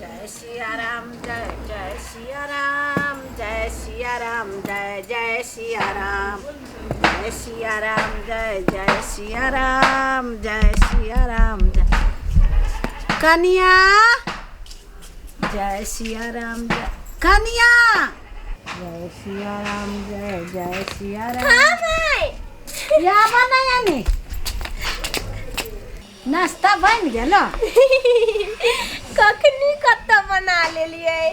जय सिया राम जय जय सिया राम जय सिया राम जय जय सिया राम जय सिया राम जय जय सिया राम जय सिया राम जय कनिया जय सिया राम जय कनिया जय सिया राम जय जय सिया राम। हाँ भाई। या बनाया ने नाश्ता बन गेल। कखनी कत्ता बना लेलियै।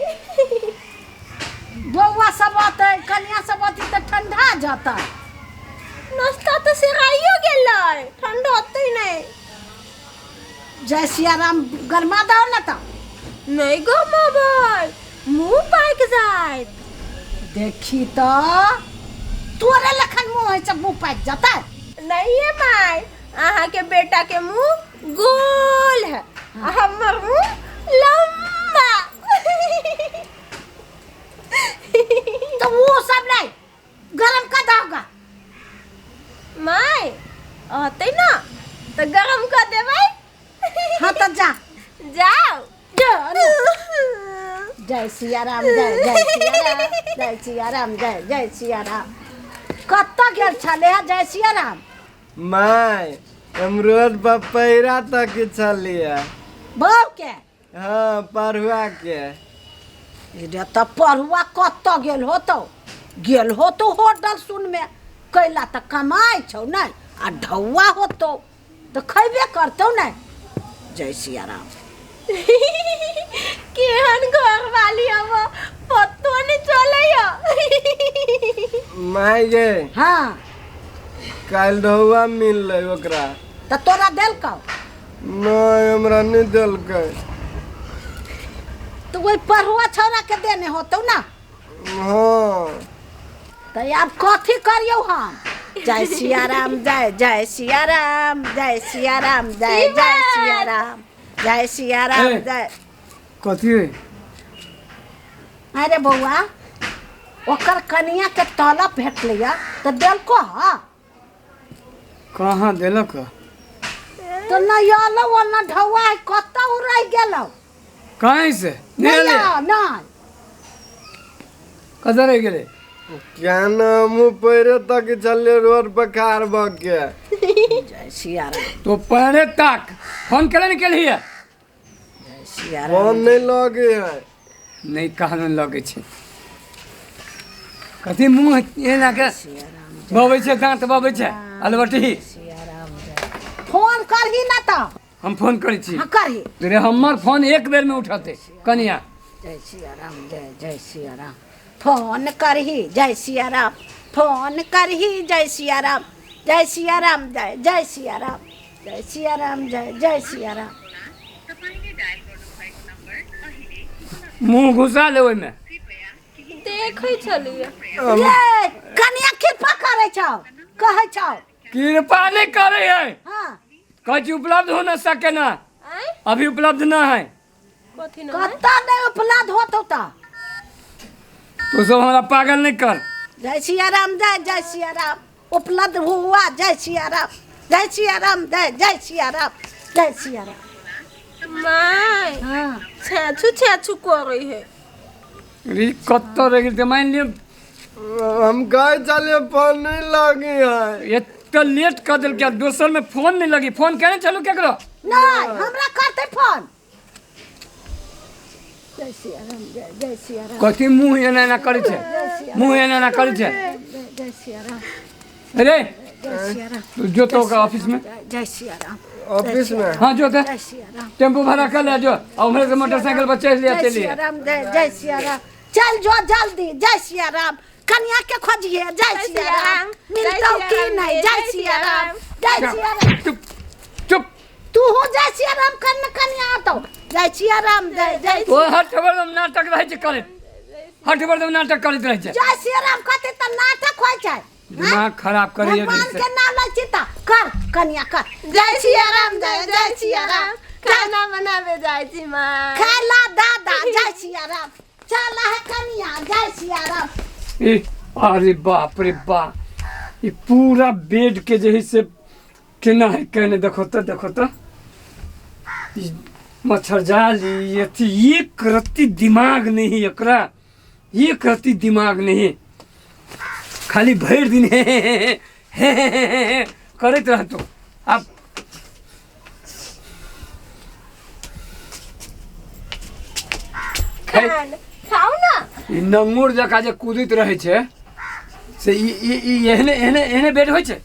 बौआ सब अतै, कनिया सब अतै तऽ ठंडा जतै। नाश्ता तऽ सेराइयो गेलै, ठंडा होतै नहि। जय सिया राम गरमा दहो ने तऽ। नहि गमाबै, मुँह पाकि जायत। देखी तऽ तोरे लखन मुँह होइ छै, मुँह पाकि जतै। नहीं है माय, अहाँ के बेटा के मुंह गोल है आ हमर मुंह लंबा। तो वो सब नहीं गरम कर दोगा। माय आते ना तो गरम कर देबै। हाँ तो जा जाओ जा। जय सिया राम जय जय सिया राम जय सिया राम जय जय सिया राम। कतऽ गेल छलै है जय सिया राम? माय हम रोड पर पैरा तक छलियै। बहू के? हाँ पढ़ुआ के। रे तऽ पढ़ुआ कतऽ गेल होतौ? गेल होतौ होटल सुनमे, कैला तऽ कमाइ छौ नहि आ ढौआ होतौ तऽ खैबे करतौ नहि। जय सिया राम। केहन घर वाली हव, पतो नहीं चलैया। माय गे। हाँ काल्हि ढौआ मिललै ओकरा। तऽ तोरा देलकौ? नहि हमरा नहि देलकै। तऽ ओहि पढ़ुआ छौड़ा के देने होतौ ना? हाँ। तऽ आब कथी करियौ हम? जय सिया राम जय जय सिया राम जय सिया राम जय जय सिया राम जय सिया राम ए। जय। कथी है? अरे बौआ ओकर कनिया के तलब भेटलैया तऽ देलको हँ? कहाँ देलक? तऽ नहि अलौ आ न ढौआ है, कतऽ उ रहि गेलौ? कहीं से नहि नहि एलै? आउ, नहि। कतऽ रहि गेलै? क्या ना हमहूँ पैरे तक छलियै रोड पर खाड़ भऽ के। जय सिया राम। तो पैरे तक फोन केले नहीं केलही है? जय सिया राम। फोन नहि लगे है। नहीं कहाँ लगे छै। कथी मुँह एना के बबै छै, दाँत बबै छै अलबटी। सिया राम जय। फोन करही ना तऽ। हम फोन करै छी। हाँ करही। रे हमर फोन एक बेर में उठते कनिया। जय सिया राम जय जय सिया राम। फोन करही जय सिया राम। फोन करही जय सिया राम जय सिया राम जय जय सिया राम जय सिया राम जय जय सिया राम। मुँह घुसा ले ओहिमे। देखै छलियै। ये कनिया कृपा करै छौ कहै छौ। कृपा नहीं करे है। हाँ कहै छी उपलब्ध हो न सके ना। आँय? अभी उपलब्ध ना है। कथी ना है? कतऽ नहीं उपलब्ध होतौ तऽ? तू सब हमरा पागल नहीं कर। जय सिया राम जय जय सिया राम उपलब्ध हुआ जय सिया राम जय सिया राम जय जय सिया राम जय सिया राम। माय हाँ छेछू छेछू करै है। रे कतऽ रहि गेल तऽ मान लिअ। हम कहै छलियै फोन नहि लगे है। एते लेट कर देलकै, दोसर में फोन नहीं लगी। फोन केने चलू केकरो? नहीं हमरा करते फोन। जय सिया राम जय जय सिया राम। कथी मुँह एना एना करै छै? मुँह एना एना करै छै? जय जय सिया राम रे जय सिया राम। तू जो तो ओकरा ऑफिस में। जय जय सिया राम। ऑफिस में? हाँ जो ते जय सिया राम। टेम्पो भाड़ा कर ले जो और उम्हरे से मोटरसाइकिल पर चढ़ लिया जय चलिए। सिया राम जय जय सिया राम। चल जो जल्दी जय सिया राम। कनिया के खोजिए जय सिया राम। मिलतौ की नहीं? जय सिया राम जय सिया राम। चुप चुप। तू हो जय सिया राम कर कनिया आतो जय सिया राम जय जय। ओ हट बरदम नाटक रहै छै करैत। हट बरदम नाटक करैत रहै छै। जय सिया राम कहते तऽ नाटक होइ छै। दिमाग खराब करैए। भगवान के नाम लै छी तऽ कर कनिया कर। जय सिया राम जय जय सिया राम। खाना बनाबे जाइ छी माँ। खाला दादा जय सिया राम। चल है कनिया जय सिया राम। ई अरे बाप रे बाप, ई पूरा बेड के जे है से केना है केने देखो तो, देखो तो। ई मच्छर जाली अथी एक रत्ती दिमाग नहीं एकरा, एक रत्ती दिमाग नहीं, खाली भरि दिन हे हे हे हे हे हे हे हे करैत रहतो। आब खान खाउ ना। ई नंगुर जकाँ जे कूदैत रहै छै से ई ई ई एहने एहने एहने बेड होइ छै,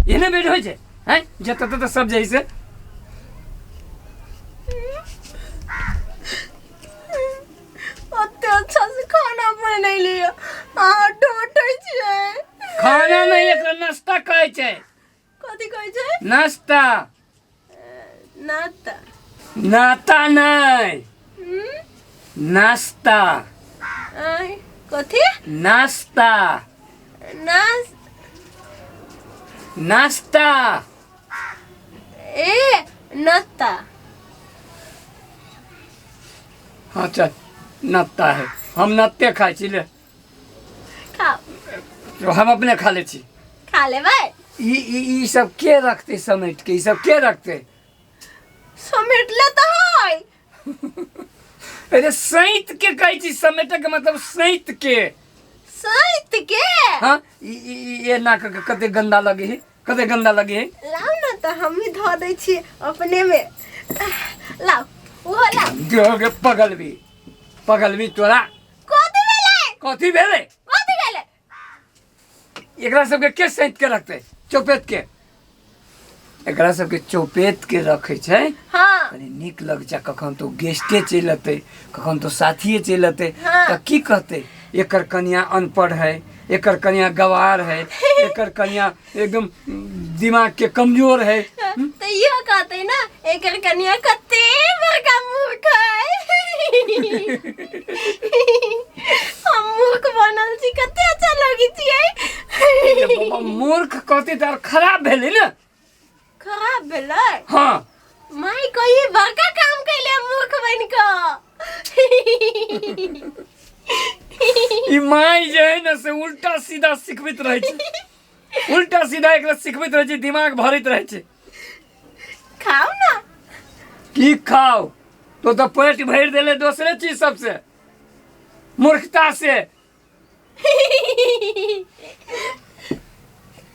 एहने बेड होइ छै हैं, जतऽ ततऽ सब जे है से। ओते अच्छा से खाना बनेलियै, अहाँ डाँटै छियै। खाना नहि, एकरा नाश्ता कहै छै। कथी कहै छै? नाश्ता। नाता। नाता नहि, नाश्ता। आय, कथी? नाश्ता। नाश नाश्ता। ए नाता। हाँ चल, नाश्ता है, हम नाते खाइ छी। ले खाओ। तो हम अपने खा ले छी। खा लेबै। ई ई ई सब के रखते समेट के, ई सब के रखते? समेटले तऽ है। अरे सैत के कहै छी, समेटे के मतलब सैत के। सैत के? हाँ, ई ई ई एना क के कते गंदा लगे है, कते गंदा लगे है। लाउ ने तऽ हमही धऽ दै छियै अपने में। लाउ, ओहो लाउ। गे पगलबी, पगलबी तोरा। कथी भेलै? कथी भेलै? कथी भेलै? एकरा सबके के सैत के रखतै? चौपेत के। एकरा सबके चौपेत के रखै छै। हाँ। कनी नीक लग छै, कखन तो गेस्टे चलि अतै, कखन तो साथिये चलि अतै। हाँ। तऽ की कहतै? एकर कनिया अनपढ़ है, एकर कनिया गवार है, एकर कनिया एकदम दिमाग के कमजोर है। तऽ इहो कहतै ना, एकर कनिया कते बड़का मूर्ख है। हम मूर्ख बनल छी, कते अच्छा लगै छियै। जे बाबा मूर्ख कहतै तऽ आर खराब भेलै ने। खराब भेलै? हाँ। माय कही बड़का काम कैले मूर्ख बनि कऽ। ई माय जे है ने से उल्टा सीधा सिखबैत रहै छै, उल्टा सीधा एकरा सिखबैत रहै छै, दिमाग भरैत रहै छै। खाउ ना। की खाउ? तो तऽ पेट भरि देले दोसरे चीज सबसे, मूर्खता से।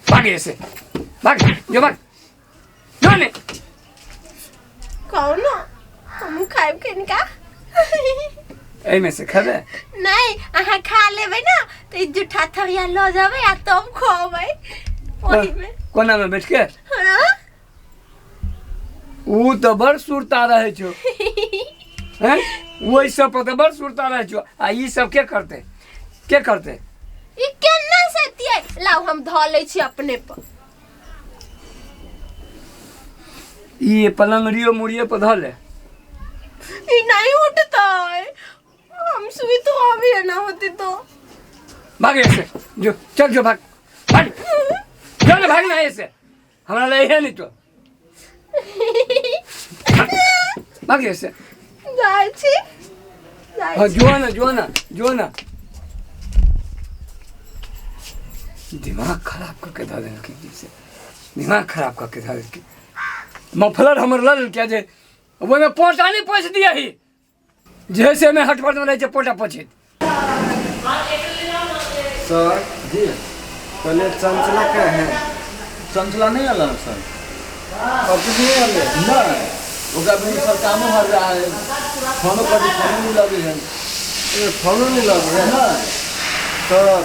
भाग ऐसे, भाग जो, भाग जो ने। खाउ ना, हम खायब कनिका। एहिमे से खेबै? नहीं, अहाँ खा लेबै ना तऽ ई जूठा थरिया लऽ जेबै आ तब खुएबै ओहिमे। कोना में बैठ के? हाँ। ऊ तऽ बड़ सुरता रहै छौ हैं, ओहि सब पर तऽ बड़ सुरता रहै छौ, आ ई सब के करतै, के करतै? ई केना सेतियै? लाउ हम धऽ लै छी अपने पर। ई पलंगड़ियो मुड़ियो पर धऽ ले। ई नहीं उठतै, हम सुई तो अभी ना होती तो। भाग ऐसे जो, चल जो, भाग भाग चल, भाग ना ऐसे, हमरा ले है नहीं तो भाग ऐसे। जाइ छी, जाइ हाँ छी। जो ना, जो ना, जो ना, दिमाग खराब करके धऽ देलकै से, दिमाग खराब करके धऽ देलकै। मफलर हमर लऽ लेलकै जे ओहिमे पोटा नहि पोछि दिअ ही, जे से मे हटपट में रहै छै पोटा पोछैत। सर जी, कहलिए चंचला का है? चंचला नहीं आयल हन सर। ऑफिस नहीं आले? नहीं, ओकरा बिन सर कामो हर रहा है, फोनो कर फोनो नहीं लगे है। ए, फोनो नहीं लगे है? नहीं। सर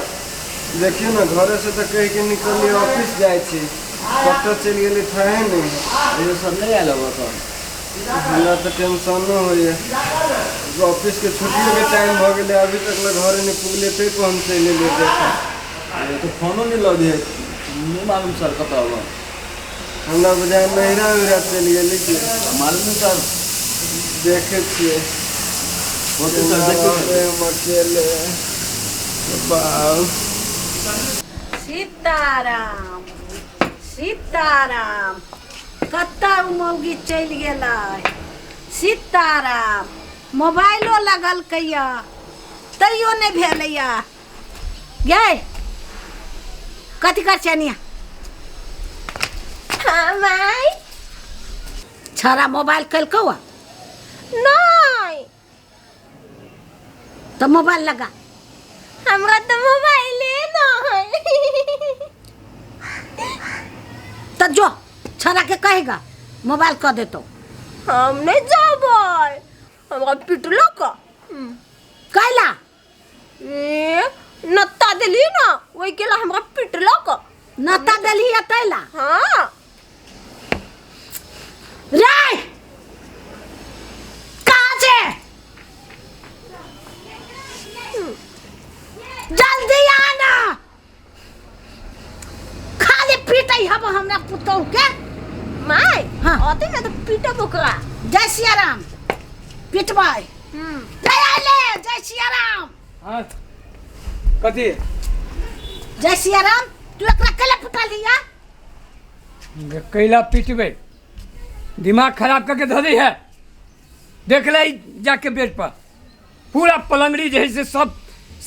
देखियो ना, घरे से तो कह के निकलिए ऑफिस जाए छी, कतऽ चलि गेली थाहे नहीं। ये सर नहीं आयल हन सर। हमरा तऽ टेंशनो होइए, ऑफिस के छुट्टियो के टाइम भऽ गेलै, अभी तक ले घरे नहि पुगलियै, ताहि पर हम चलि एलियै देखे। ये तो फोनो नहीं लगे है, नहीं मालूम सर कतऽ होगा। हमरा बुझाइ नैहरा उहरा चलि गेली कि। मालूम नहीं सर। देखै छियै। होतै सर, देखियौ। रहबै हम अकेले बाप। सीताराम सीताराम, कतऽ ओ मौगी चलि गेलै? सीताराम, मोबाइलो लगलकैया तैयो नहि भेलैया। गे कथी कर छै? हाँ माय। छौड़ा मोबाइल केलकौ आ नहीं। तो मोबाइल लगा। हमरा तो मोबाइले नहीं। तो जो छड़ा के कहेगा मोबाइल कर दे तो। हम नहीं जाबै, हमरा पिटलो का। कैला? ए नत्ता देली ना, ओहि के ला हमरा पिटलो का। नत्ता देली या तैला? हाँ। रे कहाँ से? जल्दी आना, खाली पीटै हब हमरा पुतोह के। My हाँ। अते ना तो पीटब ओकरा। जय सिया राम पिटबै। जय आइले, जय सिया राम। हाँ कथी? जय सिया राम, तू एकरा कैला पिटा लिया? कैला पिटबै? दिमाग खराब करके धऽ दै है। देख ले जाके बेड पर पूरा पलंगड़ी जे है से सब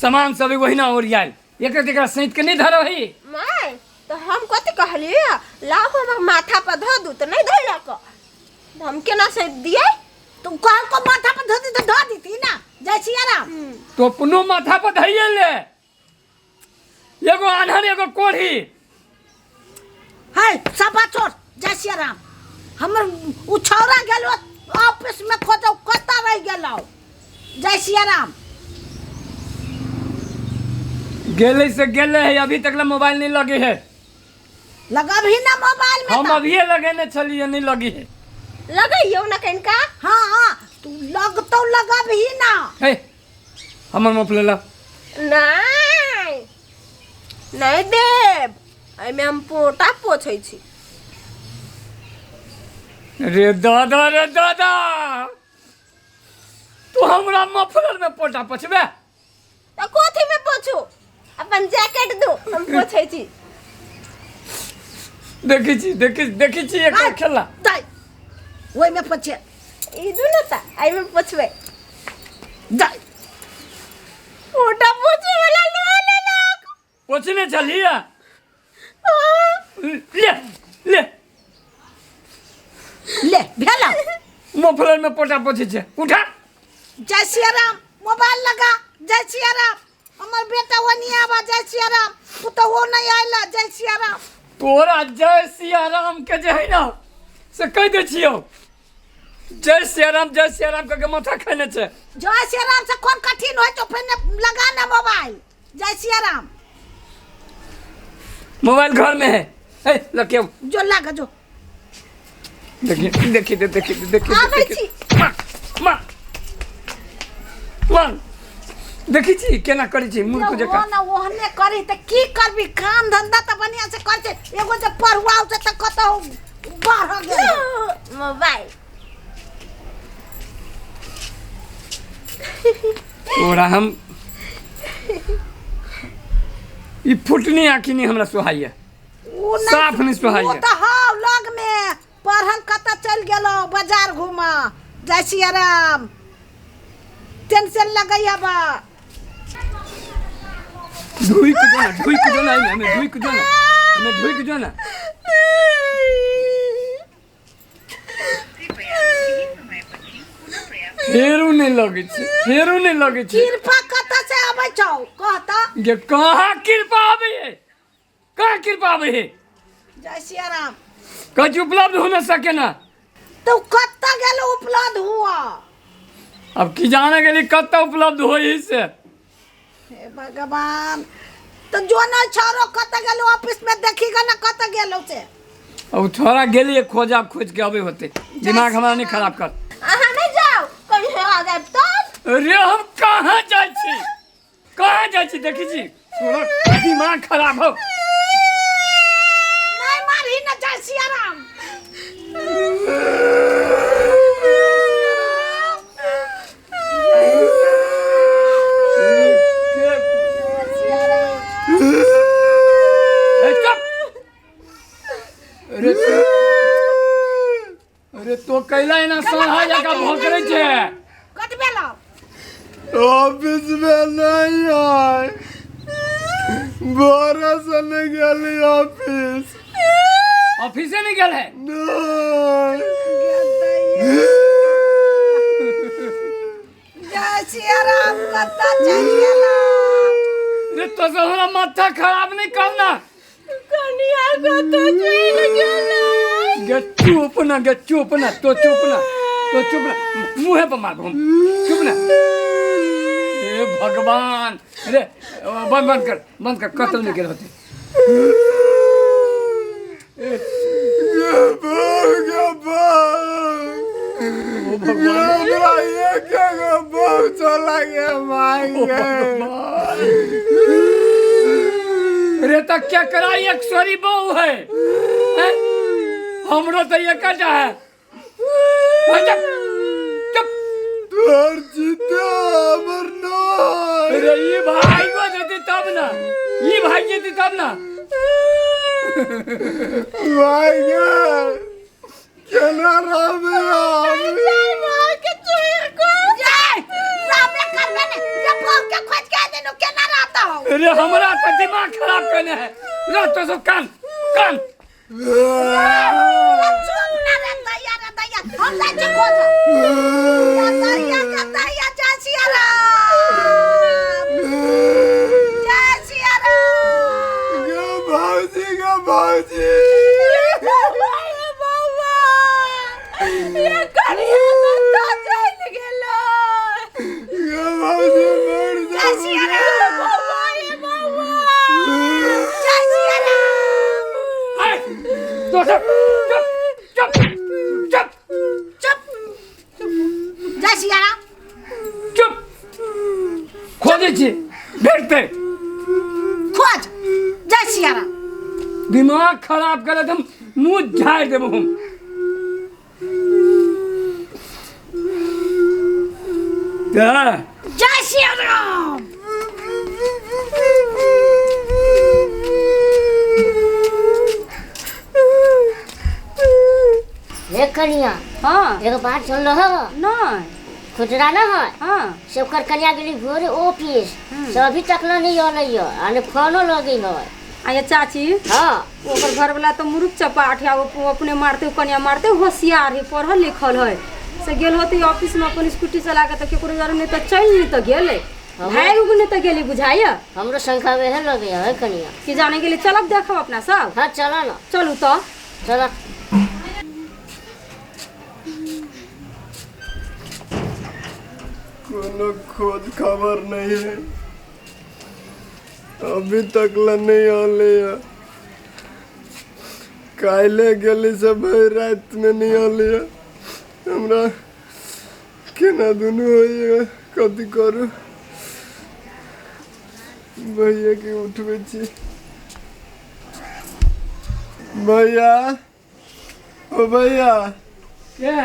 सामान सब ओहिना ओरियायल, एक एकरा सैंत के नहीं धरही। My तो हम कथी कहलियै, लाओ हमर माथा पर धऽ दू, तऽ नहीं धरलक, हम केना से दियै? तू कहल को माथा पर धऽ दी तो धऽ दीती ना। जय सिया राम। तो अपनो माथा पर धइये ले, एगो आन्हर एगो कोढ़ी। है सफा छोड़। जय सिया राम, हमर उ छौरा गेलो ऑफिस में खोजो कतऽ रहि गेलो। जय सिया राम। गेले से गेले है, अभी तक ले मोबाइल नहीं लगे है। लगबही ना मोबाइल में हम तो। अभिये लगेने छलिए, नहीं लगी है। लगैयौ ना कनिका। हाँ हाँ तू लगतो लगबही ना। हे हमर मोबाइल ला। नहीं नहीं देब, एहिमे हम पोटा पोछै छी। रे दादा रे दादा, तू हमरा मफलर में पोटा पोछबे? तऽ कथी में पोछू? अपन जैकेट दू, हम पोछै छी। देखै छी देखै देखै छी एकर खेला। दाइ ओहिमे पोछे। ई दू ने तऽ एहिमे पोछबै। दाइ पोटा पोछे वाला लऽ लेलक। पोछने छलियै? ले ले ले भेला। मफलर में पोटा पोछै छै, उठा। जय सिया राम, मोबाइल लगा। जय सिया राम, हमर बेटा ओनी आबा। जय सिया राम, पुतोहो नहीं आयला। जय सिया राम। तोरा जय सिया राम के जे है ना से कहि दै छियौ, जय सिया राम जय सिया राम कह के माथा खेने छै। जय सिया राम से कोन कठिन होइ छौ? पहिने लगा ना मोबाइल। जय सिया राम। मोबाइल घर में है। ए लके आओ। जो लगा जो। देखी देखी देखी देखी देखी। आबै छी। मार मार मार, देखी छी केना करै छी मूर्ख जकाँ। ना ओहने करी तऽ की करबी? काम धंधा तऽ बढ़िया से कर छै, एगो जे पढ़ुआ छै तऽ कतहु बढ़ गेल। मोबाइल तोरा हम ई फुटनी आँखि नहि हमरा सोहाइए, साफ नहि सोहाइए। ओ तऽ हौ लग में पढ़ल कतऽ चलि गेलौ बाजार घूमऽ। जय सिया राम, टेंशन लगैया बा। ढुइक जो ना, ढुइक जो ना, हमें ढुइक जो ना, हमें ढुइक जो ना। फेरू नहीं लगै छै, फेरू नहीं लगै छै। कृपा कतऽ से अबै छौ कह तऽ? गे कहाँ कृपा आबै है, कहाँ कृपा आबै है? जय सिया राम। कहीं उपलब्ध हो न सके ना। तो कतऽ गेल उपलब्ध हुआ? अब की जाने गेली कतऽ उपलब्ध होई से। हे भगवान, तो जो न छोरो कतऽ गेल ऑफिस में देखी गा ना कतऽ गेल से। अब थोड़ा गेलिए खोजा खोज के अबे होते। दिमाग हमारा नहीं खराब कर। अहाँ नहीं जाओ, कहीं हेरा जायब तब। अरे हम कहाँ जाइ छी, कहाँ जाइ छी? देखी छी थोड़ा दिमाग खराब हो। नहीं मारही ना। जय सिया राम। ए, चुप। अरे अरे तो कैला एना सोहा जकाँ भोकरै छै? कत भेलौ? ऑफिस में नहीं आए, बोरा से नहीं गेली ऑफिस। ऑफिसे नहीं गेल है? नहीं। जय सिया राम कतऽ चलि गेला रे तो से हमरा माथा खराब नहीं करना। कनिया कतऽ चलि गेलै? गे चुप ना, गे चुप ना, तो चुप ना, तो चुप ना, मुँहे पर मारबो हम, चुप ना। हे भगवान, रे बंद बंद कर, बंद कर, कतल नहीं गेल होते। ओ भगवान, रे तो क्या कराई एक सॉरी बहू है, हैं? हमरो तो ये कटा है। चुप चुप। तोहर जीते हमर नहीं। रे ये भाई को देती तब ना, ये भाई जेती तब ना। भाई गे केना रहबे हम? के चोर को जय राम रे करबे ने जे बहू के खोज के देनु केना रहता हो? रे हमरा तो दिमाग खराब करने है। रे तो सब कान कान। चुप ना रे दैया, रे दैया, हम जाइ छी खोज। दैया के दैया, जय सिया राम, जय सिया राम। गे भौजी, गे भौजी। ये बौआ, ये कनिया कतऽ चलि गेलै? गे भौजी मर जय जाबो। सिया राम, बौआ, ये बौआ। जय सिया राम। हाय तो सब चुप चुप चुप चुप, जय सिया राम। चुप। खोजै छी भेटतै। खोज, जय सिया राम। दिमाग खराब करे हम मुंह झाड़ि देबो हम। हाँ, जय सिया राम। हे कनिया। हाँ। एगो बात सुन लो। नहीं। खुदरा न है। हाँ। से ओकर कनिया गेली भोरे ऑफिस से अभी तक ल नहीं अलै आ ने फोनो लगै है। आ ये चाची। हाँ। ओकर घर वाला तो मुरुख चपाट है, वो अपने मारते कनिया मारते, होशियार है, पढ़ल लिखल है, से गेल होती ऑफिस में अपन स्कूटी चला के, तो केकरो जरे नहीं तो चल नहीं तो गेले भाई उग नहीं तो गेली बुझाइया। हमरो शंका में है लगे है कनिया। कि जाने के लिए चलब देखब अपना सब। हाँ चला ना। चलू तो। चला। कोनो खोज खबर नहीं है, अभी तक ल नहीं आले है। काल्हे गेली से भरि रात में नहीं आले है। हमरा केना दुनू होइए, कथी करू? भैया के उठबै छी। भैया, ओ भैया। के?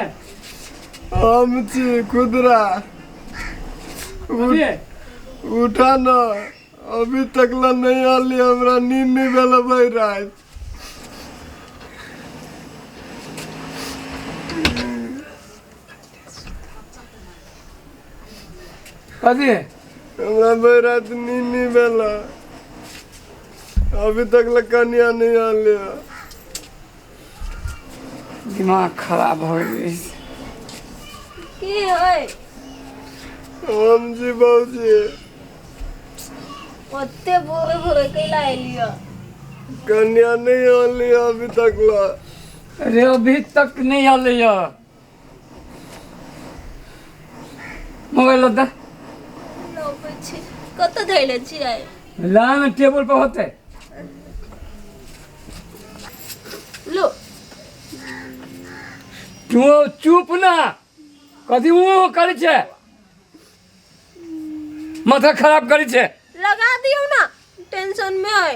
हम छी खुदरा। कथी? उठा न, अभी तक ल नहीं आली, हमरा नींद नहीं भेल भरि रात। कथी? हमरा भरि रात नींद नहीं भेल, अभी तक ल कनिया नहीं आली। दिमाग खराब हो गई। की है? हम जी भौजी। ओते भोरे भोरे कैला एलियो? कन्या नहीं आली अभी तक ल। अरे अभी तक नहीं आले है। मोबाइल दा। लबै छी। कतऽ धैले छियै? ला ना टेबल पर होते। लो। क्यों चुप ना, कथी वो करै छै, माथा खराब करै छै। लगा दियो ना, टेंशन में है।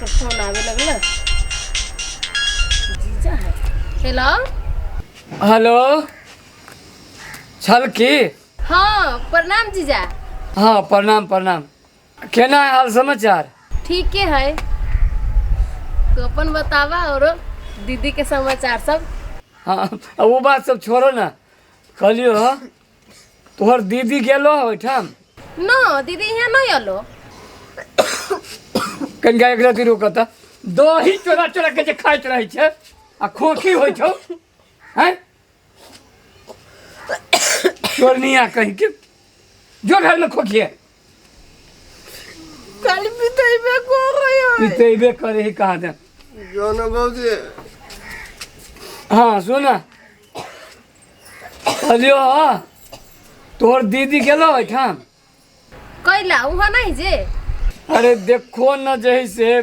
फोन आवे लगल। जीजा है। हेलो। हेलो छल की? हाँ प्रणाम जीजा। हाँ प्रणाम प्रणाम। केना है हाल समाचार? ठीक है, तो अपन बतावा और दीदी के समाचार सब। हाँ वो बात सब छोड़ो ना, कहलियो तोहर दीदी गेलो ओहिठाम? न दीदी यहाँ नहीं अलो। कनिका एक रति रुकत, दही चोरा चोरा के जे खाइत रहै छै आ खोखी होइ छौ हैं? चोरनिया कहीं के जो घर में खोखिए कल बितैबे करे है। पितेबे करे ही कहाँ दे जो ना बाबूजी। हाँ सुन कहलियो हाँ तोहर दीदी गेलो एहिठाम कैला उहाँ नहीं जे। अरे देखो न जे है से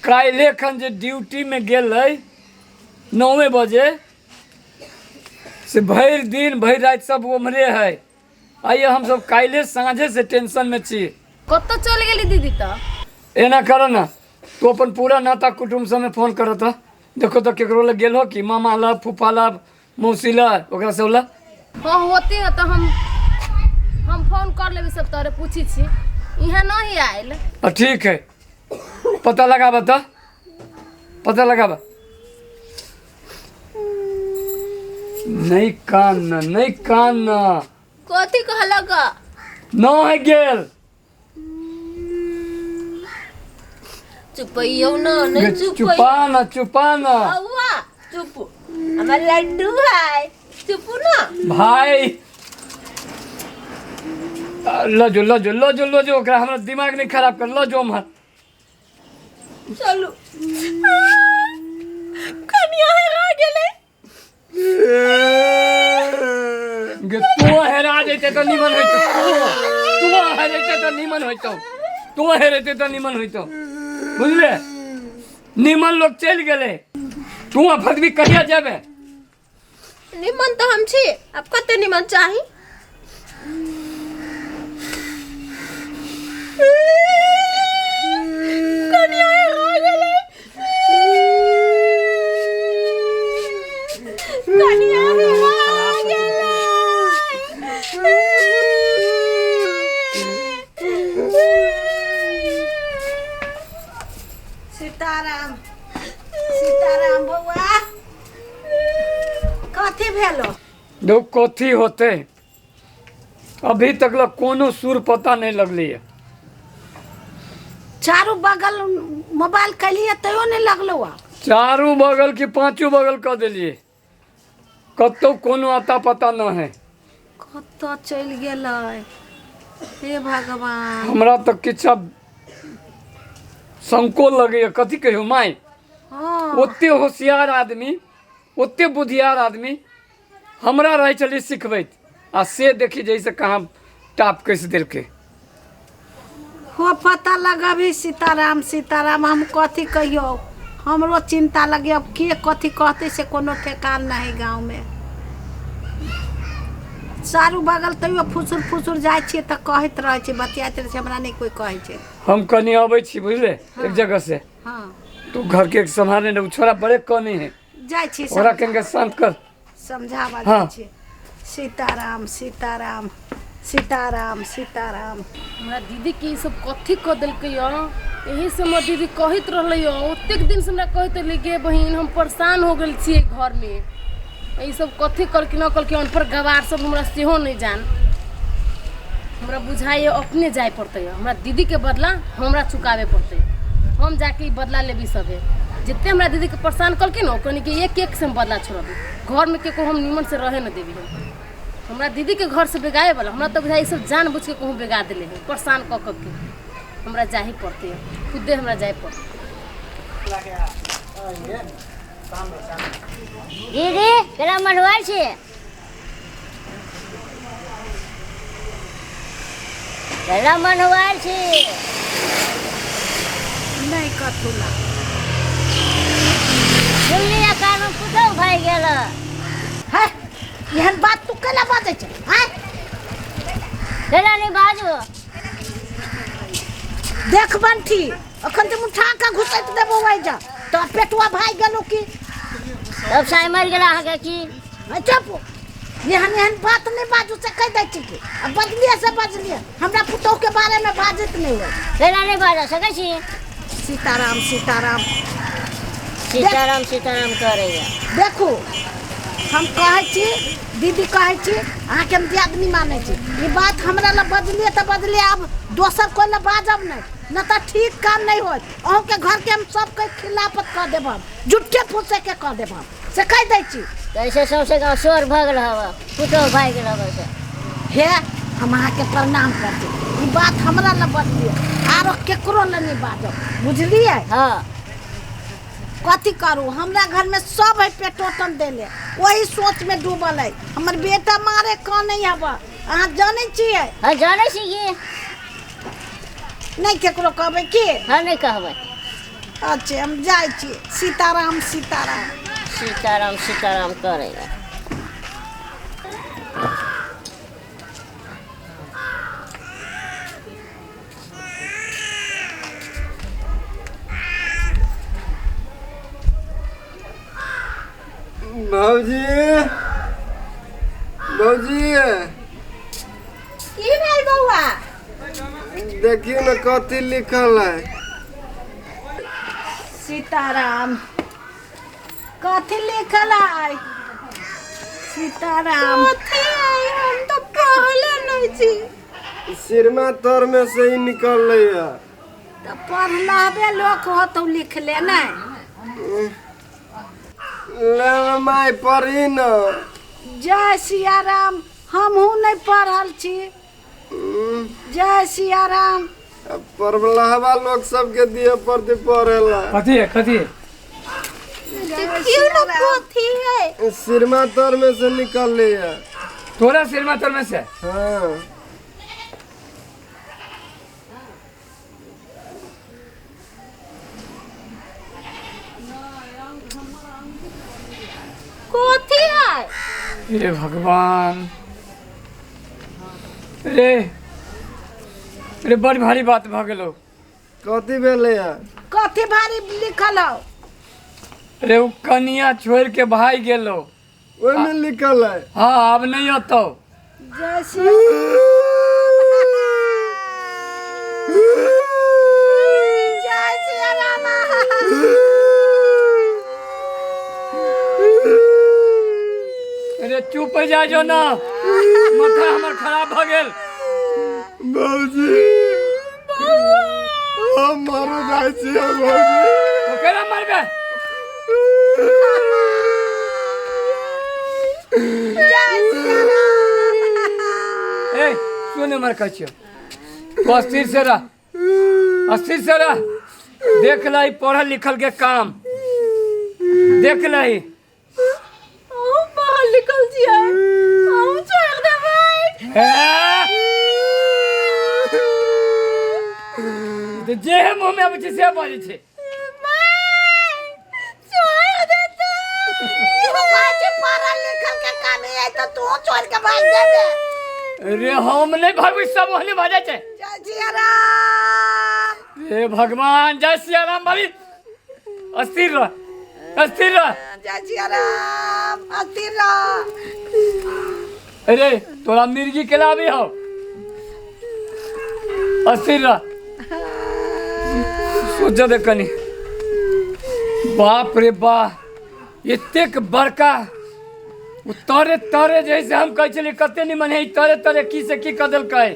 काल्हि खन जे ड्यूटी में गेलै 9 बजे से भरि दिन भरि राति सब उम्हरे है। आइए हम सब काल्हि साँझे से टेंशन में छी। कतऽ चल गेली दीदी तऽ? एना करो ना तू अपन पूरा नाता कुटुम्ब सबमे फोन करो तऽ देखो तऽ केकरो लग गेल हो कि मामा लग फूफा लग मौसी लग ओकरा सब लग। हाँ होते है तऽ हम फोन कर लेबै सब तोरे पूछी छी यहाँ नहीं आयल। ठीक है पता लगाबा तऽ पता लगाबा। नहीं कान न नहीं कान न। कथी कहलक? न है गेल। चुपैयौ न नहीं चुप चुपा न चुपा न। बउआ चुप हमर लड्डू है चुपू ना भाई। लजो लजो लजो लजो ओकरा हमरा दिमाग नहीं खराब कर लजो उम्हर। चलू कनिया हेरा गेलै। गे तू हेरा जैते तऽ निमन होइतौ। तू हेरेते तऽ निमन होइतौ। तू हेरेते तऽ निमन होइतौ बुझले। निमन लोग चलि गेलै तू आ फदबी कहिया जेबे? निमन तऽ हम छी अब कते निमन चाही? कनिया हेरा गेलै। कनिया हेरा गेलै। सीताराम सीताराम बउआ कथी भेलो? देखो कथी होते अभी तक लग कोनो सुर पता नहीं लगली है। चारू बगल मोबाइल कैलिए तैयो नहीं लगलो। चारू बगल की पांचों बगल कऽ देलिए कतौ कोनो अता पता न है। कतऽ चलि गेलै हे भगवान। हमरा तऽ किछु शंको लगैया कथी कहियो माय। हाँ ओते होशियार आदमी ओते बुधियार आदमी हमरा रहै छलै सिखबैत आ से देखी जैसे कहाँ टाप कसि देलकै। हो पता लगबी सीताराम सीताराम हम कथी कहियो हमरो चिंता लगे अब के कथी कहते से कोनो ठेकान नहीं गाँव में। चारू बगल तैयो फुसुर फुसुर जाइ छियै तऽ कहैत रहै छै बतियाइत रहै छै हमरा नहीं कोई कहै छै। हम कनी अबै छी बुझले एक जगह से। हाँ तू घर के सम्हारने उ छोरा बड़े कनी है जाइ छी ओकरा कनिके शांत कर समझाबा हाँ। जाइ छी। सीताराम सीताराम सीताराम सीताराम। हमरा दीदी के ई सब कथी कऽ देलकै यही से हमर दीदी कहैत रहलै ओतेक दिन से हमरा कहैत रहलै गे बहिन हम परेशान हो गेल छियै घर में ई सब कथी कलकै न कलकै अनपढ़ गवार सब हमरा सेहो नहीं जान। हमरा बुझाइए अपने जाय पड़तै हमरा दीदी के बदला हमरा चुकाबे पड़तै। हम जाके ई बदला लेबी सबे जितने हमरा दीदी के परेशान कलकै न ओकनी के एक एक से हम बदला छोड़बी। घर में केको हम निमन से रहे न देबी। हम हमरा दीदी के घर से बेगाए वाला हमरा तो बुझाइ सब जान बुझ के कहूँ बेगा देले है परेशान कऽ कऽ के हमरा जाही पड़तै खुदे हमरा जाय पड़तै। दीदी केना मनवाइ छी? केना मनवाइ छी? नहीं कथू ला सुनलियै कानमे पुतहु भागि गेल। है एहन बात तू केना बाजै छै? हैं केना नहि बाजू? देख बंठी अखन जे उठा के घुसैत देबो ओहि जा तऽ पेटुआ भागि गेलो की तब साइ मरि गेल अहाँके की? चुप एहन एहन बात नहीं बाजू से कहि दै छी कि आ बजलियै से बजलियै हमरा पुतहु के बारे में बाजैत नहीं होइ। केना नहि बाजऽ सकै छी? सीताराम सीताराम सीताराम सीताराम करैया। देखू हम कहै छी दीदी कहै छी अहाँके हम दियादनी मानै छी ई बात हमरा लग बजलियै तऽ बजलियै आब दोसर कोइ लग बाजब नहीं न तऽ ठीक काम नहीं होत। अहूँके घरके हम सबके खिलाफत कऽ देब हम झूठे फूसे के कऽ देब हम से कहि दै छी। तऽ ऐसे सौंसे गाँव शोर भऽ गेल हवा पुतहु भागि गेल हवा से। हे हम अहाँके प्रणाम करै छी ई बात हमरा लए बजलियै आरो केकरो लए नहि बाजब बुझलियै हँ कथी करू हमरा घरमे सब है पेटोटन देले वही सोचमे डूबल है हमर बेटा मारे कानै हब अहाँ जानै छियै हँ जानै छी की नहि केकरो कहबै की हँ नहि कहबै अच्छा हम जाइ छी सीताराम सीताराम सीताराम सीताराम करै भौजी भौजी की भेल बौआ देखियौ ने कथी लिखल है सीताराम कथी लिखल है सीताराम कथी है हम तो पढ़ले नहीं छी सिरमा तर में से ही निकल है तऽ पढ़लहबे लोक होतौ लिखले नहि ले माय पढ़ी न जय सियाराम हमहूँ नहि पढ़ल छी जय सियाराम पढ़लहबा लोग सबके दिए पड़ते पढ़ेला कथी है कथी है देखियो ना कथी है सिरमा तर में से निकल है तोरा सिरमा तर में से हाँ कथी है हे भगवान रे रे बड़ भारी बात भऽ गेलो कथी भेलै है कथी भारी लिखल हौ रे उ कनिया छोड़ के भागि गेलो ओहिमे लिखल है हाँ आब नहीं अतौ जय श्री जय सिया राम अरे चुप हो जा जो ना माथा हमर खराब भऽ गेल भौजी हम मरो जाइ छियै भौजी तो केना मरबे ए सुन हमर कहै छियौ तू अस्थिर से रह अस्थिर से रह देख लही पढ़ल लिखल के काम देख लही अहूँ पढ़ल लिखल छियै अहूँ छोड़ि देबै ए! तऽ जे मुँहमे अबै छै से बाजै छै माय छोड़ि देतै तू कहै छै पढ़ल लिखल के काम है तऽ तू छोड़ के भागि जेबे रे हम नहि भागबै सब ओहने भऽ जाइ छै जय सिया राम हे भगवान जय सिया राम बाबी अस्थिर रह अस्थिर रह जय सिया राम अस्थिर रह अरे तोरा मिर्गी केला आबी हो अस्थिर रह सोच दे कनी बाप रे बा एतेक बड़का ओ तरे तरे जे से हम कहै छलियै कते निमन है तरे तरे की से की कऽ देलकै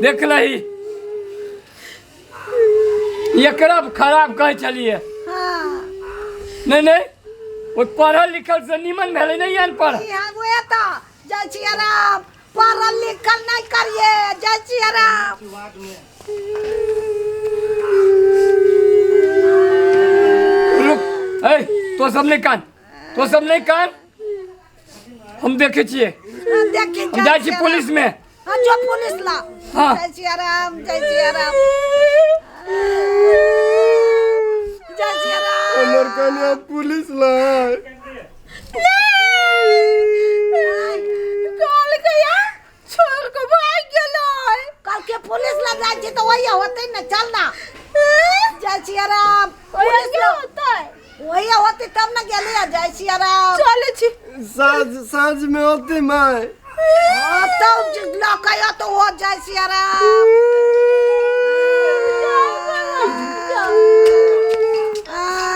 देख लही एकरा खराब कहै छलियै हाँ नहि नहि ओ पढ़ल लिखल से निमन भेलै नहि अनपढ़ यहाँ वह तो जय सिया राम पढ़ल लिखल नहीं करिए जय सिया राम रुक ए तो सब नहि कान तो सब नहि कान हम देखै छियै हाँ, देखी हम जाइ छी पुलिस में हाँ जो पुलिस ला हाँ। जय सिया राम जय सिया राम जय सिया राम हमर कन्या पुलिस ला कहल गया छोड़ के भाग गेलै कल के पुलिस ला जाइ छी तो वही होते न चल ना जय सिया राम ओया पुलिस के ला होतै वही होते तब ना गेली जय सिया राम चलै छी साँझ साँझ में होती माय हाँ, तो लऽ तो हो जय सिया राम आ,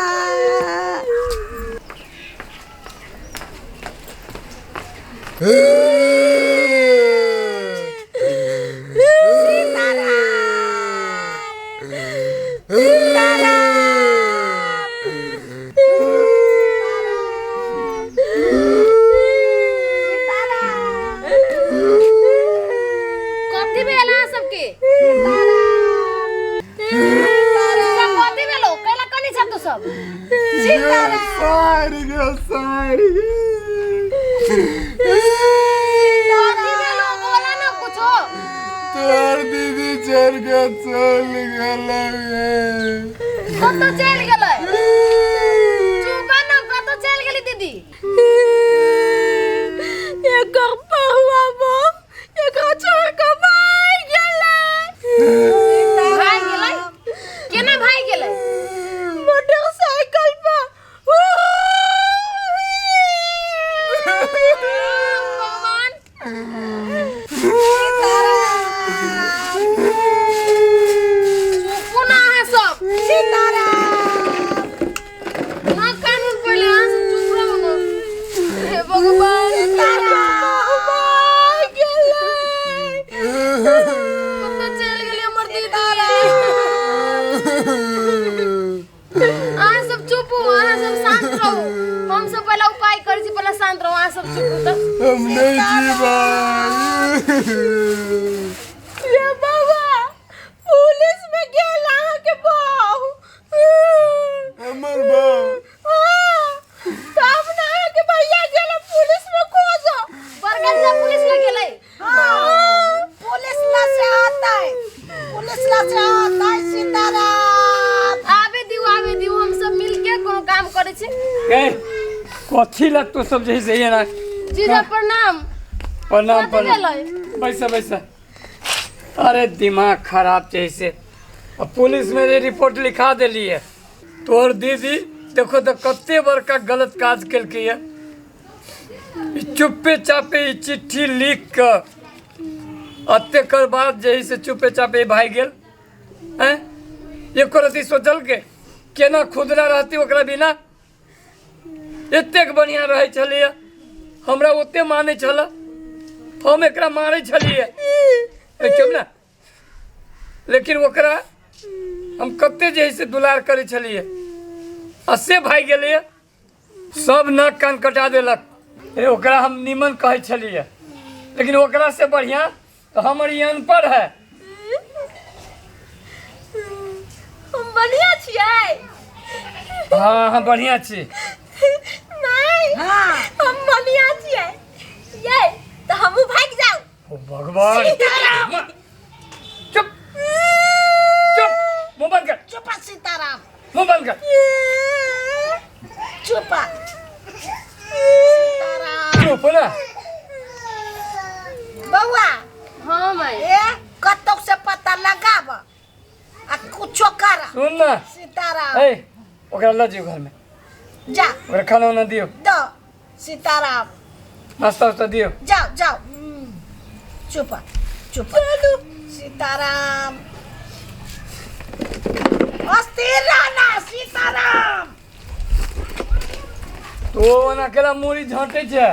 छोड़ के चल गेलै। कतऽ चलि गेलै? चुप न, कतऽ चलि गेली दीदी? एकर परुआ बम एकरा छोड़ के भागि गेलै। भागि गेलै? केना भागि गेलै? मोटरसाइकिल पर। भगवान, चुपू ना अहाँ सब। सीताराम। ना कानून, पहिले अहाँ सब चुप रहू ना। हे भगवान, भागि गेलै। कतऽ चलि गेलै हमर दीदी? अहाँ सब चुप हो, अहाँ सब शांत रहू। हम सब पहला उपाय करै छी, पहला शांत रहू अहाँ सब, चुप हो तऽ। हम नहीं जीबै। ये बाबा, पुलिस में गेल अहाँके बहू। हमर बहू? हाँ, तब ना अहाँके भैया गेल पुलिस में खोजो। बड़का जिला पुलिस लग गेलै? हाँ, पुलिस ला से आता है, पुलिस ला से आता है। सीताराम। आबे दियौ, आबे दियौ, हम सब मिलके कोनो काम करै छी। ए, कथी लग तो सब जे से ना। जीजा, प्रणाम। प्रणाम। कथी प्रणाम। भेलै? बैसा बैसा। अरे दिमाग खराब छै से, अब पुलिस में जे रिपोर्ट लिखा देली है। तोहर दीदी देखो तो कते बड़का गलत काज केलकै है। ई चुप्पे चापे ई चिट्ठी लिख कऽ अतेकर बाद जे है से चुप्पे चापे भागि गेल। हैं, एको रति सोचल के केना खुदरा रहती ओकरा बिना? एतेक बढ़िआँ रहै छलैए, हमरा ओते मानै छल, हम एकरा मारै छलियै। ए, चुप ना। लेकिन ओकरा हम कते जे है से दुलार करै छलियै आ से भागि गेलैए। सब नाक कान कटा देलक। ए, ओकरा हम निमन कहै छलियै, लेकिन ओकरा से बढ़िआँ तऽ हमर ई अनपढ़ है। हम बढ़िया छियै? हाँ हाँ, बढ़िआँ छी। माय। हाँ। हम बढ़िया छियै ये, तऽ हमहूँ भागि जाउ? ओ भगवान, चुप चुप, मुंह बंद कर। चुप सीताराम। मुंह बंद कर। चुप सीताराम। चुप ना। बौआ। हाँ माय। ए, कतौ से पता लगाब आ कुछो कर। सुन ना। सीताराम। ए, ओकरा लऽ जियो घरमे। जा। ओकरा खाना उना दियौ। दो सीताराम। नाश्ता उस्ता दियौ। जाओ जाओ। चुप चुप सीताराम, अस्थिर रहना सीताराम। तो ओना अकेला मूड़ी झाँटै छै।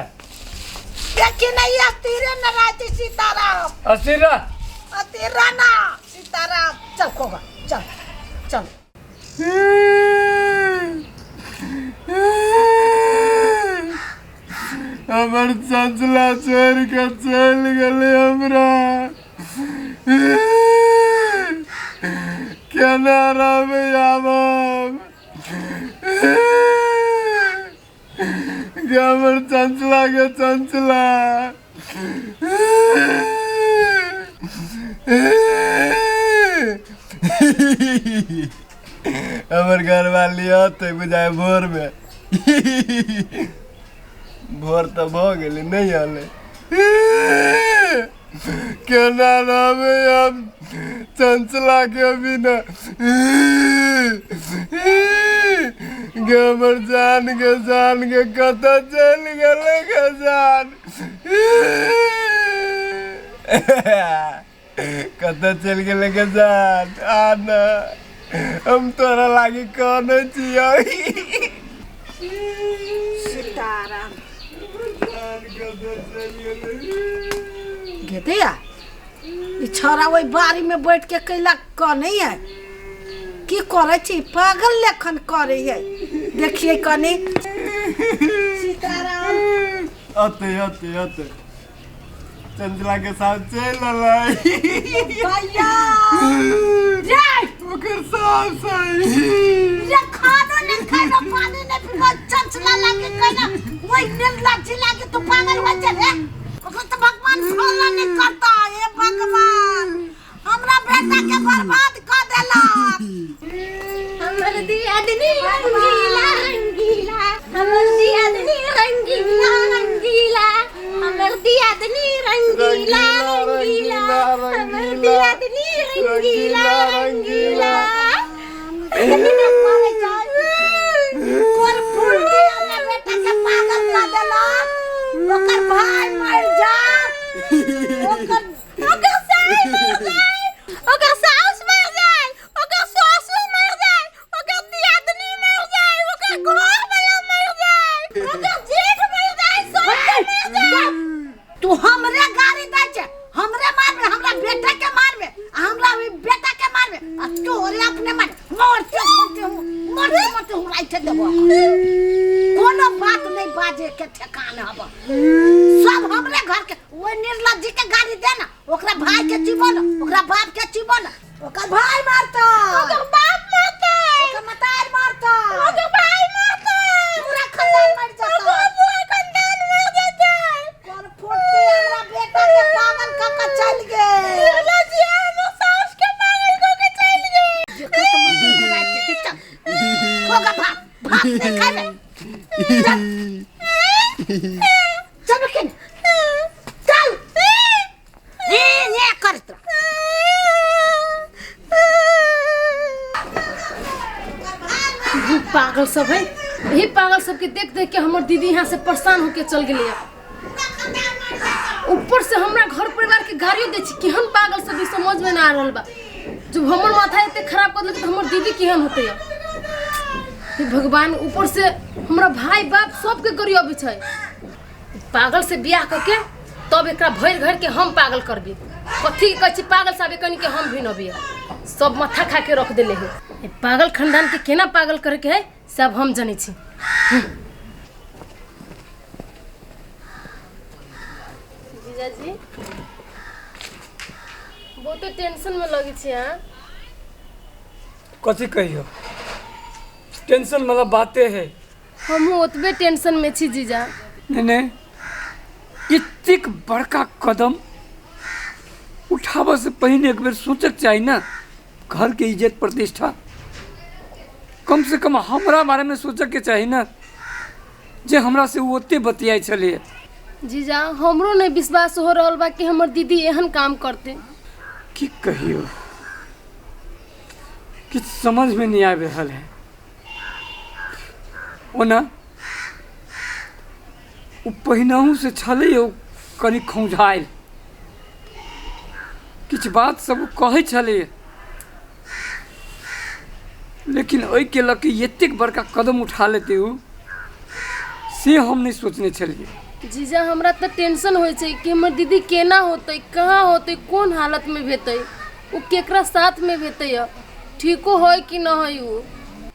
देखी नहीं, अस्थिर न रहती सीताराम। अस्थिर रह। अस्थिर रहना सीताराम। चल खोगा, चल चल। हमर चंचला छोड़ के चलि गेलै हमरा, केना रहबै आब हम गे? हमर चंचला के चंचला, हमर घरवाली अतै बुझाय भोरमे। भोर तऽ भऽ गेलै, नहि अलै। केना रहबै हम चंचला के बिना गे? हमर जान के जान के कतऽ चलि गेलै गे जान? कतऽ चलि गेलै गे जान? आ न, हम तोरा लागी कनै छियौ। सीताराम। जान कतऽ चलि गेलै? गेदैया, ई छौड़ा ओहि बाड़ी में बैठ के कैला कनै है? की करै छी? पागल लेखन करै है। देखिए कनी। सीताराम। अते अते अते चंचला के साथ चलि अलै। भैया रे। ओकर सास सही। रे, खानो नहीं खानो, पानी नहीं पीबो, चंचला लागे कहना वही निर्लज्जी लागे। तू पागल हो जा रे। ओकरा तो भगवान फॉलो नहीं करता। हे भगवान, हमरा बेटा। बेटा के बर्बाद क देलक। हमर दियादनी रंगीला रंगीला, हमर दियादनी रंगीला रंगीला, हमर दियादनी रंगीला रंगीला, हमर दियादनी रंगीला रंगीला। कोन फुर्ती हमरा बेटा के पागल क देलक। ओकर भाई मर जा, ओकर ओकर सास मर जाए, ओकर सास मर जाए, ओकर ससुर मर जाए, ओकर दियादनी मर जाए, ओकर घर वाला मर जाए, ओकर जेठ मर जाए, सब मर जाए। तू हमरे गाड़ी दै छै, हमरे मारबे, हमरा बेटा के मारबे, हमरा भी बेटा के मारबे, आ तोरे अपने मार मरते मरते हूँ, मरते मरते हूँ राइते देबो। कोनो बात नहीं बाजे के ठेकान हब। सब हमरे घर के ओइ निर्लज्जी के गाड़ी दे ना, ओकरा भाई के चिबो न, ओकरा बाप के चिबो न, ओकर भाई मारता, ओकर बाप मरता, ओकर मतार मारता, ओकर भाई मरता, पूरा खानदान मर जाता, ओकर पूरा खानदान मर जाता। कोन फुर्ती हमरा बेटा के पागल क के चल गेल। निर्लज्जी हमर सास के पागल क के चल गेल। होगा भात भात नहीं खाबे। चल चल बकिन चल ये ये करत रह। पागल सब है, यही पागल सबके देख देख के हमर दीदी यहाँ से परेशान होके चल गेलै। ऊपर से हमरा घर परिवार के गाड़ियो दै छी, केहन पागल सब ई समझ में ना आ रहल बा। जब हमर माथा एते खराब कर देलक त हमर दीदी केहन होतै। हे भगवान, ऊपर से हमरा भाई बाप सबके गरी अबै छै। पागल से बियाह करके तब एकरा भरि घर के हम पागल करबी। कथी के कहै छी पागल साबे कनी के हम भी न बिया, सब माथा खा के रख देले है। ए पागल खानदान के केना पागल करे के है सब हम जनै छी। जीजाजी बहुते टेंशन में लगे छी अहाँ। कथी कहियो, टेंशन वाला बाते है। हमहूँ ओतबे टेंशन में छी जीजा। नहीं नहीं, इतेक बड़का कदम उठाबऽ से पहिने एक बेर सोचक चाही ना। घर के इज्जत प्रतिष्ठा कम से कम हमरा बारे में सोचक के चाही ना, जे हमरा से उ ओते बतियाइ छलै। जीजा हमरो नहीं विश्वास हो रहल बा कि हमर दीदी एहन काम करते। की कहियो, किछु समझ में नहीं आबि रहल है। ओना उ पहिनहु से छलै ओ कनि खौंझायल, किछु बात सब उ कहै छलै, लेकिन ओहिके लऽ के एतेक बड़का कदम उठा लेतै उ, से हम नहीं सोचने छलियै। जीजा हमरा तऽ टेंशन होइ छै कि हमर दीदी केना होतै, कहाँ होतै, कोन हालत में भेतै, उ केकरा साथ में भेतै, ठीको होइ कि न होइ। उ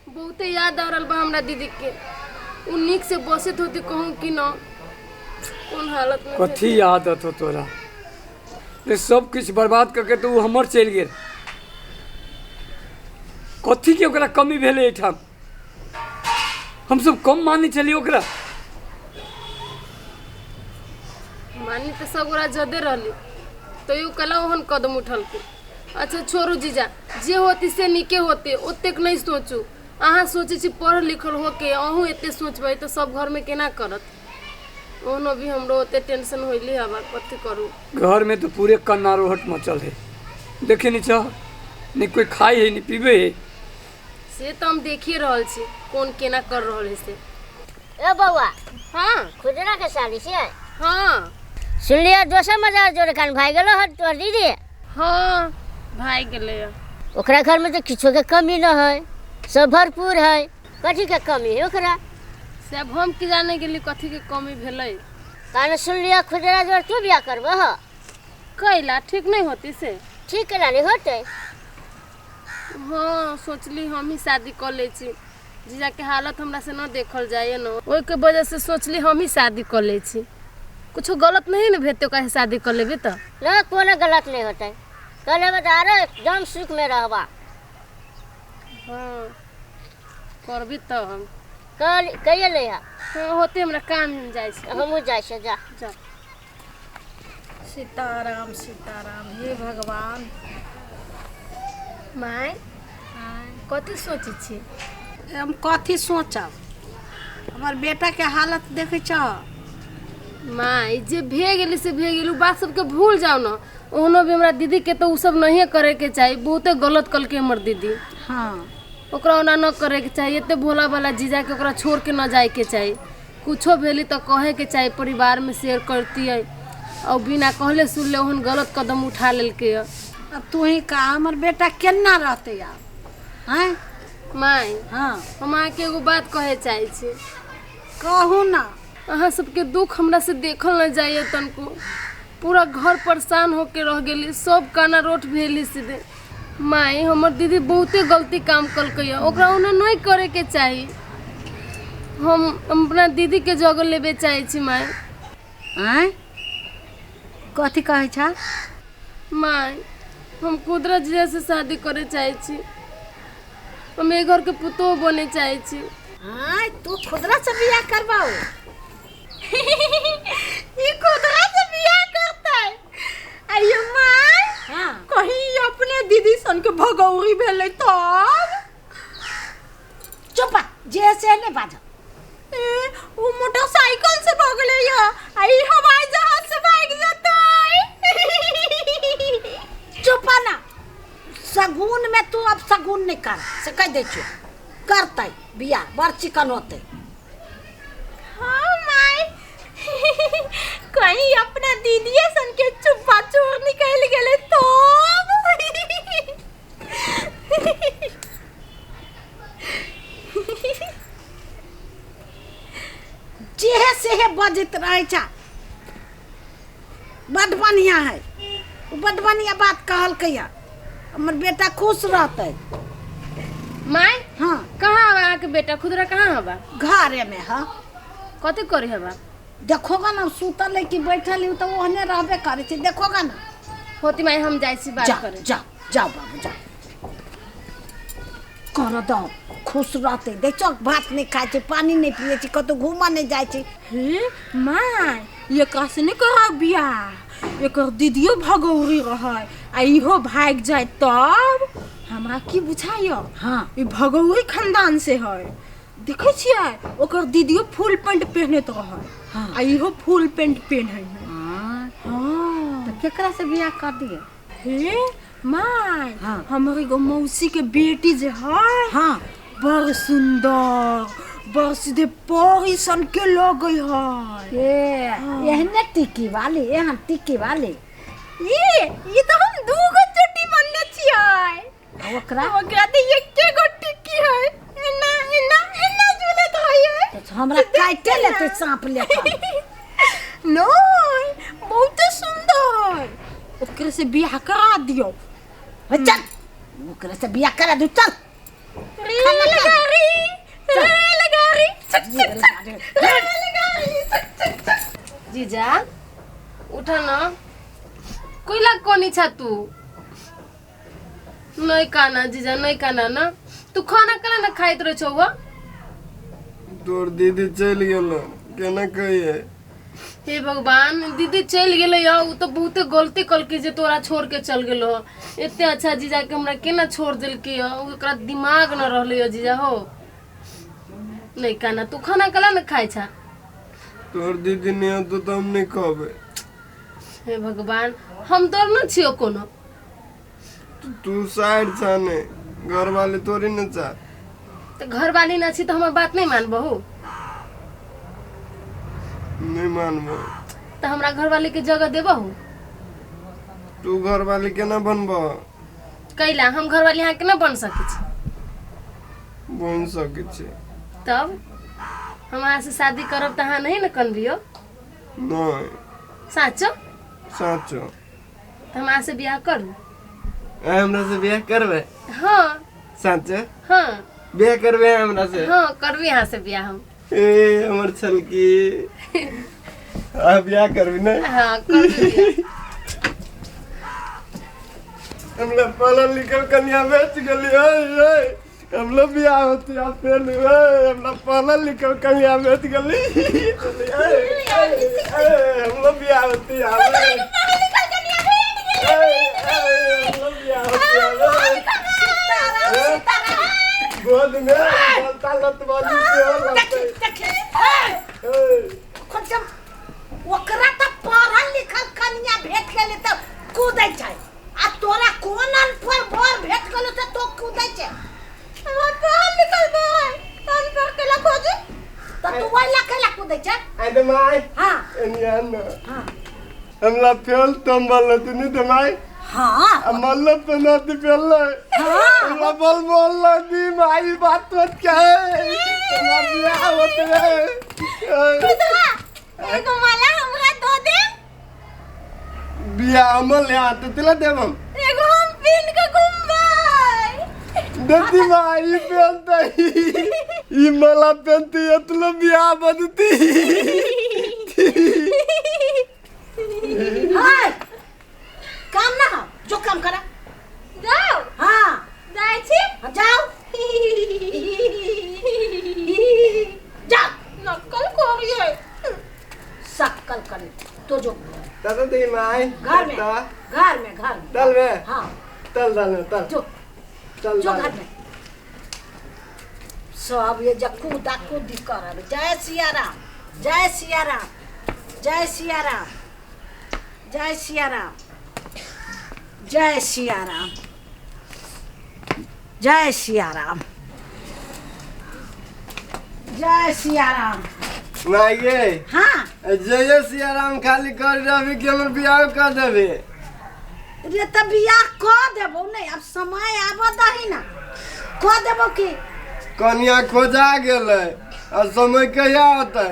बहुते याद आ रहल बा हमरा दीदी के। उ नीक से बसैत होतै कहूँ कि न, कोन हालत में। कथी आदत हो तोरा, रे सब किछु बर्बाद करके तो उ हमर चलि गेल। कथी के ओकरा कमी भेलै एहिठाम? हमसब कम मानै छलियै ओकरा। मानी तऽ सब गोरा जदे रहली तैयो कला ओहन कदम उठलकै। अच्छा छोड़ू जीजा, जे होती से नीके होते, ओतेक नहीं सोचू। अहाँ सोचै छी पढ़ल लिखल होके अहूँ एते सोचबै तऽ सब घरमे केना करत। ओहनो भी हमरो ओते टेंशन होइले हवा, कथी करू। घर में तो पूरे कन्नारोहट मचल है, देखे नहीं चाह, नहीं कोई खाई है नहीं पीबे है। से तऽ हम देखिए रहल छी कोन केना कर रहल है से। ए बौआ। हाँ। खुदरा के साली से? हाँ। सुनलियै दोसर मजार जोड़े कान भाई गेलो हन तोहर दीदी? हाँ भाई गेलै। ओकरा घर में तो किछो के कमी न है, सब भरपूर है, कथी के कमी है ओकरा? सब हम की जाने गेली कथी के कमी भेलै। कान सुनलियै खुदरा जोड़ तू बियाह करबह? कैला ठीक नहीं होती से? ठीक केना नहीं होतै? हाँ सोचली हम ही शादी कर लै छी, जीजा के हालत हमरा से न देखल जाए न, ओहिके वजह से सोचली हम ही शादी कर लै छी। कुछो गलत नहीं न भेतै ओकरा से शादी कर लेबै तऽ? ना कोनो गलत नहीं होतै, कर लेबै तऽ आरो एकदम सुख में रहबा। हाँ करबी तऽ हम कल कहिए ले। हाँ होते हमरा काम हम जाइ छी। हमहूँ जाइ छी, जा जा। सीताराम सीताराम, हे भगवान। माय, कथी सोचै छी? हम कथी सोचब, हमर बेटाके हालत देखै छह। माय, जे भे गेलै से भे गेलै, उ बात सबके भूल जाओ न। ओहनो भी हमरा दीदी के तो उ सब नहिए करे के चाही, बहुते गलत कलकै हमर दीदी। हाँ, ओकरा ओना न करे के चाही, एते भोला वाला जीजा के ओकरा छोड़ के न जाए के चाही। कुछो भेली तो कहे के चाही, परिवार में शेयर करतियै, और बिना कहले सुनले ओहन गलत कदम उठा लेलकै। अब तू ही का, हमर बेटा केना रहतै आब? आँय? माय। हाँ। हम अहाँके एगो बात कहे चाहै छी। कहू ना। अहाँ सबके दुख हमरा से देखल न जाइए तनको। पूरा घर परेशान होके रह गेली, सब काना रोट भेली सीधे। माय, हमर दीदी बहुते गलती काम कलकै, ओकरा ओना नहीं करे के चाही। हम अपना दीदी के जगह लेबे चाहै छी माय। आँय, कथी कहै छ? माय, हम कुदरत जीजा से शादी करे चाहै छी, हम ए घर के पुतोह बने चाहै छी। आँय, तू खुदरा से बियाह करबाऊ? ई खुदरा से बियाह करतै? आइयो माय। हाँ। कहीं अपने दीदी सन के भगौरी भेलै तब? चुप, जे से नहीं बाज। ए, वो मोटरसाइकिल से भगले या आ ई हवाई जहाज से भाग जतै। चुप ना, सगुन में तू अब सगुन नहीं कर से कह दे छु, करतै बियाह, बड़ चिकन होतै। हाँ माय, कहीं अपना दीदीए सन के चुप्पा चोर निकल गेलै तब? जेहे सेहे बजैत रहै छ। बड बढ़िया है उ, बड बढ़िया बात कहलकै या, हमर बेटा खुश रहतै। माय। हाँ। कहाँ हवा अहाँके बेटा खुदरा, कहाँ हवा? घरे में है। कथी करे हवा? देखोगा ना, सुतल है कि बैठल है, तो ओहने रहबे करै छै, देखोगा ना। होती माय, हम जाइ छी बात जा। करे। जा जा बाबू, जा कर दो, खुश रहतै। देखो, भात नहि खाइ छै, पानी नहि पियै छै, कतौ घूमऽ नहि जाइ छै। हे माय, एकरा से नहीं कराउ बियाह, एकर दीदियो भगौरी रहै आ इहो भाग जाए तब? हमरा की बुझाइय, हाँ, ई भगौरी खानदान से है। देखै छियै, ओकर दीदियो फुल पैंट पहनैत रहै। हाँ। आ इहो फुल पैंट पहनै है। हाँ। हाँ। तऽ केकरा से बियाह कर दिए? हे my, हाँ। हमर एगो मौसी के बेटी जे है, हाँ, बड़ सुंदर, बड़ सीधे परी सन के लगै है। ए, एहने टिकी वाली, एहन टिकी वाली? ये तो हम दू गो चोटी बनने छियै। आ ओकरा? ओकरा तऽ एके गो टिक्की है, एना एना एना झूलत है। तऽ हमरा काटे लेतै साँप लेखन। नहीं, बहुत सुंदर, ओकरे से बियाह करा दियो। हे, चल, ओकरे से बियाह करा दू, चल। रेलगाड़ी, रेलगाड़ी, चक चक चक, रेलगाड़ी, चक चक चक। जीजा, उठ न, कोइला कोनी छा तू? नहीं काना जीजा, नहीं काना न। तू खाना केना न खाइत रहे छौ? तोर दीदी चलि गेलो, केना कहिए? हे भगवान, दीदी चलि गेलै ह, उ तो बहुते गलती कलकै जे तोरा छोड़ के चल गेलो। एते अच्छा जीजा के हमरा केना छोड़ देलकै ह? ओकरा दिमाग न रहलै ह। जीजा हो, नहीं काना, तू खाना केना न खाइ छा? तोर दीदी नहि होतो तऽ हम नहि कहबै। हे भगवान, हम तोर न छियो कोनो? तू साइड छा ने, घर वाले तोरी न चा। तऽ घरवाली न छी तऽ हमर बात नहीं मानबहु? नहीं मानबो। तऽ हमरा घरवाली के जगह देबहु? तू घर वाली केना बनबो? कैला, हम घरवाली अहाँ केना बन सकै छी? बन सकै छी। तब हम अहाँ से शादी करब तऽ अहाँ नहीं ने कनबियो? नहीं। साचो? साचो। तऽ हम अहाँ से बियाह करू? ए, हमरा से बियाह करबे? हाँ। साचो? हाँ। बियाह करबे हमरा से? हाँ, करबी अहाँ से बियाह हम। ए हमर छलकी, आ बियाह करबी ने? हाँ, करबी बियाह। हमरा पढ़ल लिखल कन्या बेच गेली। ओए ओए, हम लोग बियाह होती आ फेर ओए, हमरा पढ़ल लिखल कन्या बेच गेली। ओए, ओए, हम लोग बियाह होती आ ओए, ओए, हम लोग बियाह होती आ ओए। कूदै छै आ तोरा कोन अनपढ़ बर भेट गेलो से तो कूदै छै। हमरा पढ़ल लिखल भाई अनपढ़ केला खोजू। त तू ओहि ला केला कूदै छै? आइ तऽ माय। हाँ। एनी आन न। हाँ। हमरा फेल तंबल तनी तऽ माय। हाँ। आ मल्ल पे नदी फेल। हाँ। हमरा बोल बोल दी माई बात मत क्या है, हमरा बियाह होत रे। खुदरा एगो माला हमरा दो दे। बियाह हमर ले आते तिला देब हम। एगो हम पिन के घुमबै। दती माई पेनते ई माला पेनती एतलो बियाह बनती। हाय काम ना हो जो काम करा जाओ। हाँ जाइ छी। हाँ, जाओ जाओ। नक्कल करिए। सक्कल कर तो जो दादा दी माई घर में घर में घर में तल में। हाँ तल तल तल जो चल जो घर में सब ये जब कूदा कूदी करब। जय सिया राम जय सिया राम जय सिया राम जय सिया राम जय सिया राम जय सिया राम जय सिया राम। माई गे। हाँ। जय सिया राम खाली कर देबी कि हमर बियाह कर देबी? रे त बियाह क देबो नहीं, अब समय आबऽ दही ना क देबो की। कनिया खोजा गेलै आ समय कहिया होतै?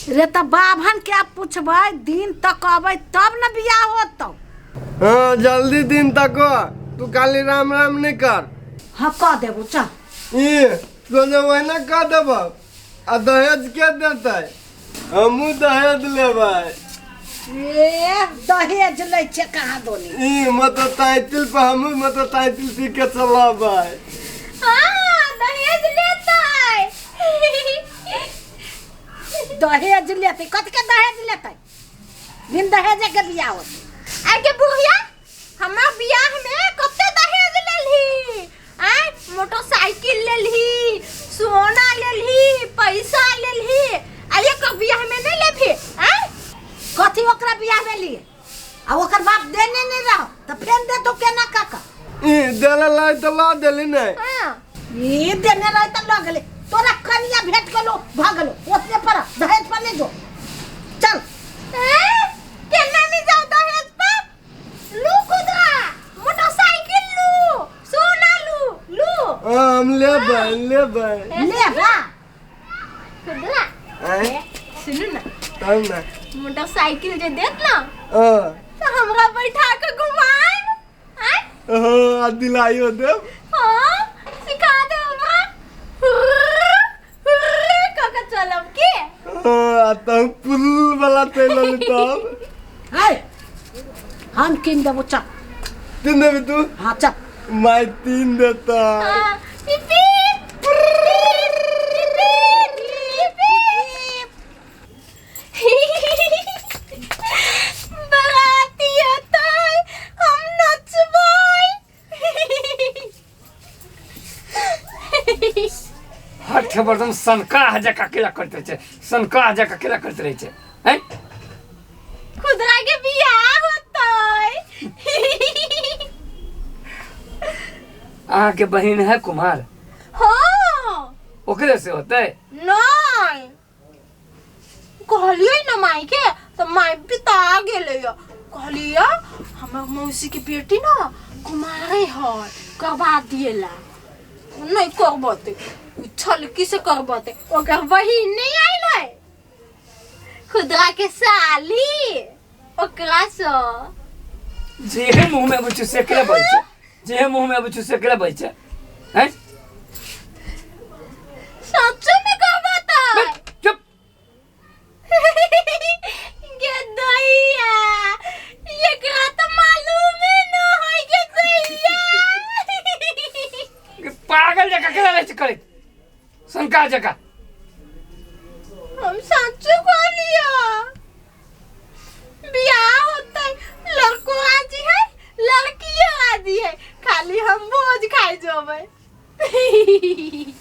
रे त बाभन के आप पूछबै दिन तक अबै तब न बियाह होतौ। हाँ जल्दी दिन तक तू खाली राम राम नहीं कर। हाँ क देबो चल। ई सोझे वहिना क देबो आ दहेज के देतै? हमहूँ दहेज लेबै। ए दहेज लै छै कहाँ दोनी? ई मोटरसाइकिल पर हमहूँ मोटरसाइकिल सीख के चलाबै। हाँ दहेज लेतै। दहेज लेतै कथी के दहेज लेतै? बिन दहेजे के बियाह होतै। आइ के बुढ़िया हमरा बियाह में कते दहेज लेलही? आय मोटरसाइकिल लेलही, सोना लेलही, पैसा लेलही, आ एकर बियाह में नहीं लेबही? आय कथी ओकरा बियाह में लिए आ ओकर बाप देने नहीं रहो त फेन देतो केना काका? ई देले लाई त ला देली नहीं। हाँ। ई देने रहे त लऽ गेलै। तोरा कनिया भेट गेलो भऽ गेलो ओतने पर दहेज पर नहीं जो चल। केना नहीं जाओ दहेज पर? लू खुदरा मोटरसाइकिल लू, सोना लू लू। हाँ हम लेबै लेबै लेबा खुदरा। आय सुनू ना तब ना मोटरसाइकिल जे देत ना हाँ तो हमरा बैठा के घुमाएब। आय हाँ आ दिलाइयो देब। हाँ सिखा दे हमरा कऽ के चलब के। हाँ आ तब पुल वाला तेल तब। हाय हम किन देबो चल। तीन देबी तू? हाँ चल। माय तीन देता। हाँ पिप पिप पिप पिप। बराती अतै हम नचबै। हर खेबर एकदम सनकाह जकाँ केला करैत रहै छै, सनकाह जकाँ केला करैत रहै छै। हैं खुदरा के बियाह होतै। अहाँके बहिन है कुमार? हाँ। ओकरे से होतै? नहीं कहलियै ना माई के तो माई बिता गेलै। कहलियै हमर मौसी के बेटी ना कुमारे है करबा दिएला। नहीं करबते छलकी से करबते। ओकर बहिन नहीं आयल है खुदरा के साली ओकरा से जेहे मुँह में अबै छै से केला बजै छै, जेहे मुँह में अबै छै से केला बजै छै। हैं सच में करबते? चुप। गे दैया एकरा तो मालूम न है गे दैया। पागल जकाँ केना रहै छै करैत शंका जकाँ। हम सच्चू कहलियो बियाह होतै लड़को राजी है लड़कियो राजी है, खाली हम भोज खाइ जेबै।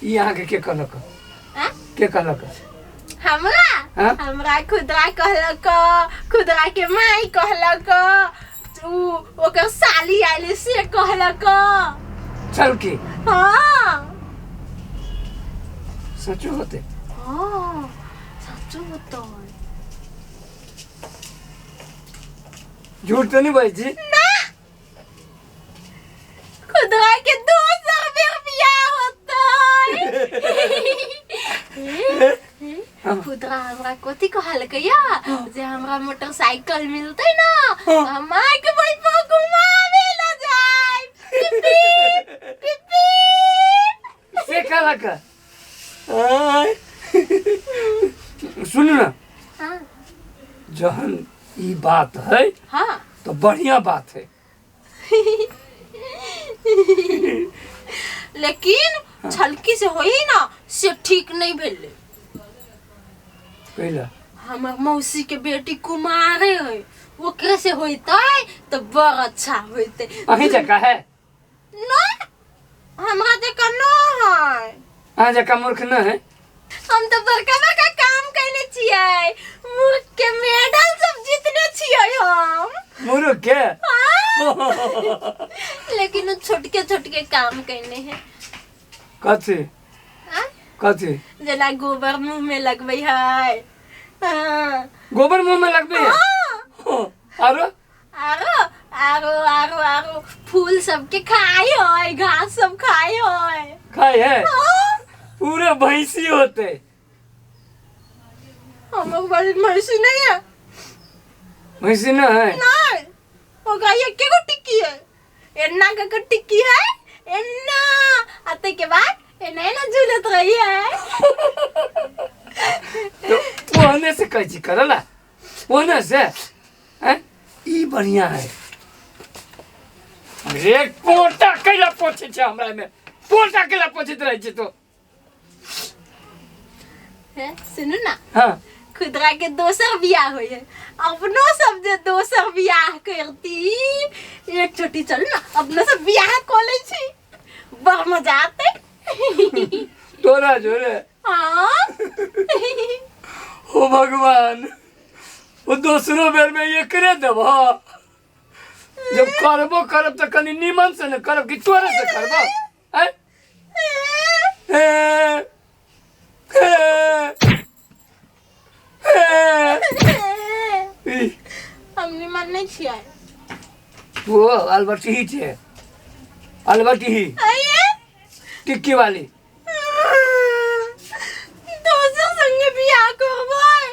ई अहाँके के कहलक? के कहलक हमरा? हमरा खुदरा कहलक, खुदरा के माई कहलक, उ ओकर साली आयल से कहलक। चल की। हाँ। सचो होते? हाँ सचो होते। झूठ तो नहीं भाई जी? ना, खुदरा के दोसर बेर बियाह होतै। खुदरा हमरा कथी कहलकै या जे हमरा मोटरसाइकिल मिलतै ना हम माय के बैठ पर घुमावे ला जाय। पिपी पिपी से कहलक? आय। सुन ना। हाँ। जहन ई बात है हाँ तो बढ़िया बात है, लेकिन छलकी से होई ना से ठीक नहीं भेलै। कैला? हमर मौसी के बेटी कुमारे है, ओकरे से होइतै तो बड़ अच्छा होइतै। अहीं जका है? ना, हमरा जका न है। अहाँ जका मूर्ख न है? हम तो बड़का बड़का काम कैले छियै, मूर्ख के मेडल सब जीतने छियै हम। मूर्ख के? हाँ। लेकिन वो छोटके छोटके काम कैले है। कथी? कथी? जेना गोबर मुंह में लगबै है। हाँ। गोबर मुंह में लगबै है? हाँ। आरो? आरो आरो आरो आरो फूल सबके खाई है, घास सब खाई है। खाई है? हाँ। पूरे भैंसी होते। हम बड़ी भैंसी नहीं है। भैंसी ना है? नहीं, वो गाय एके गो टिक्की है, एन्ना का टिक्की है एन्ना, आते के बाद एन्ना एन्ना झूलत रही है। तो ओहने से कैची करला, ओहने से हैं? ई बढ़िया है। अरे पोटा कैला पोछे छे हमरा में, पोटा कैला पोछैत रहै छे तो। है सुनू ना। हाँ। खुदरा के दोसर बियाह होय है, अपनो सब जे दोसर बियाह करती एक छोटी चल ना अपनो सब बियाह क लै छी, बड़ मजा आते। तोरा जोरे? हाँ। ओ भगवान, वो दोसरो बेर में एकरे देबह? जब करबो करब तो कनी नीमन से न करब कि तोरे से करबो? हैं? हे, हे, हे। ई, हम निमन नहीं छियै। वो अलबर्ट ही छे, अलबर्ट ही। आइए। टिक्की वाली। दोसर संगे बियाह करबै?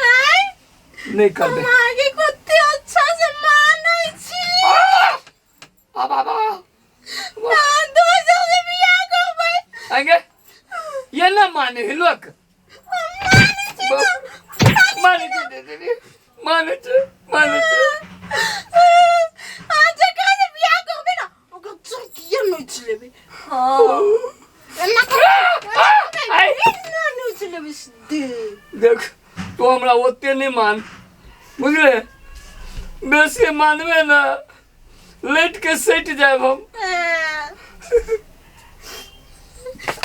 आय? नहीं करबे। हम आगे कते अच्छा से मानै छी। अब अब अब। ना, दोसर से बियाह करबै। आगे ये ना माने है लोग। हम मानै छी ना। माने छी दीदी, माने छी, माने छी। आ जकरा से बियाह करबै ना ओकर चौकिया नोच लेबै। हाँ। एना करबै, आय। एना नोच लेबै सीधे। देख तो हमरा ओते नहीं मान, बुझले? बेसी मानबे ना लेट के सटि जायब हम।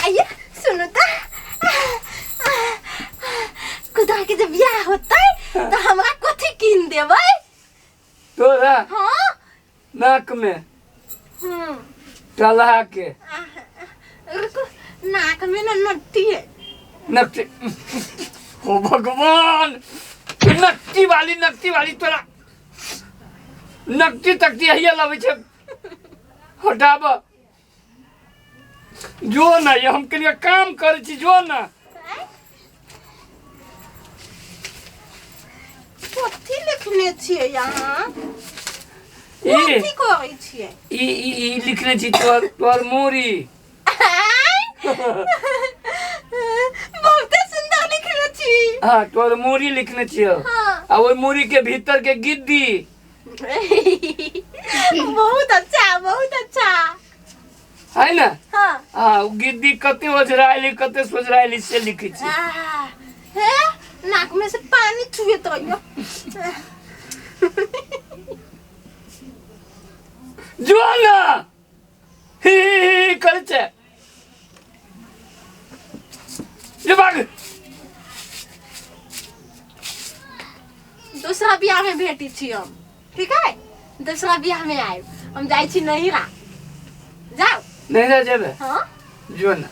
आइए सुनो तो, खुदा के जब बियाह होतै तो हमरा कथी कीन देबै? तोरा? हाँ। नाक में टलहा के। रुको, नाक में ना नट्टी है। नकटी? ओ भगवान, नकटी वाली, नकटी वाली तोरा नकटी तकटी हैया लबै छै। हटाब जो ना, ये हम कनिया काम करै छी, जो ना। कथी लिखने छियै यहाँ? ई कथी करै छियै? ई ई ई लिखने छी तोहर तोहर मूरी। आय? बहुते सुंदर लिखने छी। हाँ, तोहर मूरी लिखने छियै। हाँ। आ ओहि मूरी के भीतर के गिद्दी। बहुत अच्छा, बहुत अच्छा है ना? हाँ। हाँ, ओ गिद्दी कते ओझरायली कते सोझरायली से लिखै छी। हे, नाक में से पानी चुएत रहियो। जो ना ही ही ही करै छै, जो भाग। दूसरा बियाह में भेटी छी हम। ठीक है, दूसरा बियाह में आएब। हम जाइ छी नैहरा। जाओ। नैहरा जेबे? हाँ। जो ना।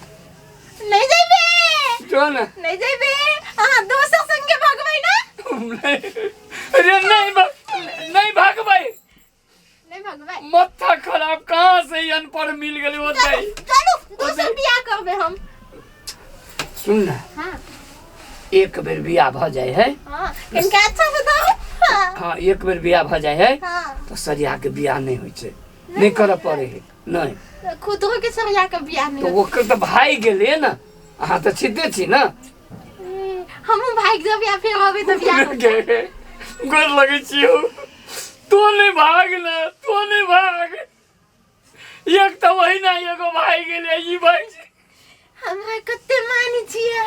नहीं जेबे। जो ना। नहीं जेबे। अहाँ दोसर संगे भागबै ना? नहीं। अरे नहीं नहीं भागबै। नहीं भागबै। माथा खराब, कहाँ से ई अनपढ़ मिल गेलै ओतै। चलू दोसर बियाह करबै हम। सुन ना। हाँ। एक बेर बियाह भ जाय है। हाँ, कनिका अच्छा से दो। हाँ। हाँ, एक बेर बियाह भ जाय है। हाँ। तो सरिया के बियाह नहीं होइ छै, नहीं करऽ पड़े है। नहीं खुदरो के सरिया के बियाह नहीं। तो ओकर तऽ भागि गेलै ना, अहाँ तऽ छिते छी ना। हमहूँ भागि जब या फिर होबे तऽ बियाह गे गोर लगै छियौ, तू नहीं भाग ना, तू नहीं भाग। एक तऽ वही ना एगो भागि गेलै, ई भागि। हमरा कते मानै छियै।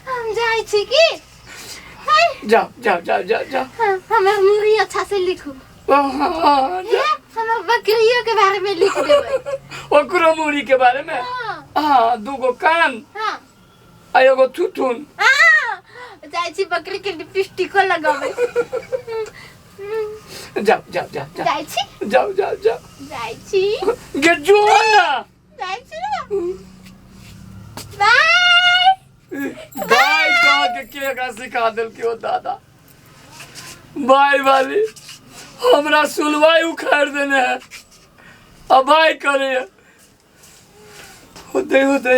हम जाइ छी की? जाओ जाओ जाओ जाओ जाओ। हाँ, हमर मुरी अच्छा से लिखू। हाँ, हमर बकरियों के बारे में लिख देबै। ओकरो मुरी के बारे में? हाँ, दूगो कान। हाँ। आ एगो थुथुन। हाँ, जाइ छी बकरी के लिपस्टिको लगाबै। जाओ जाओ जाओ जाओ। जाइ छी? जाओ जाओ जाओ। जाइ छी। गे जो ना। जाइ छी ना। बाय। बाय कह के के एकरा सिखा देलकै ओ दादा। बाय वाली हमरा सुलवाई उखाड़ देने है, अब बाय करे होते होते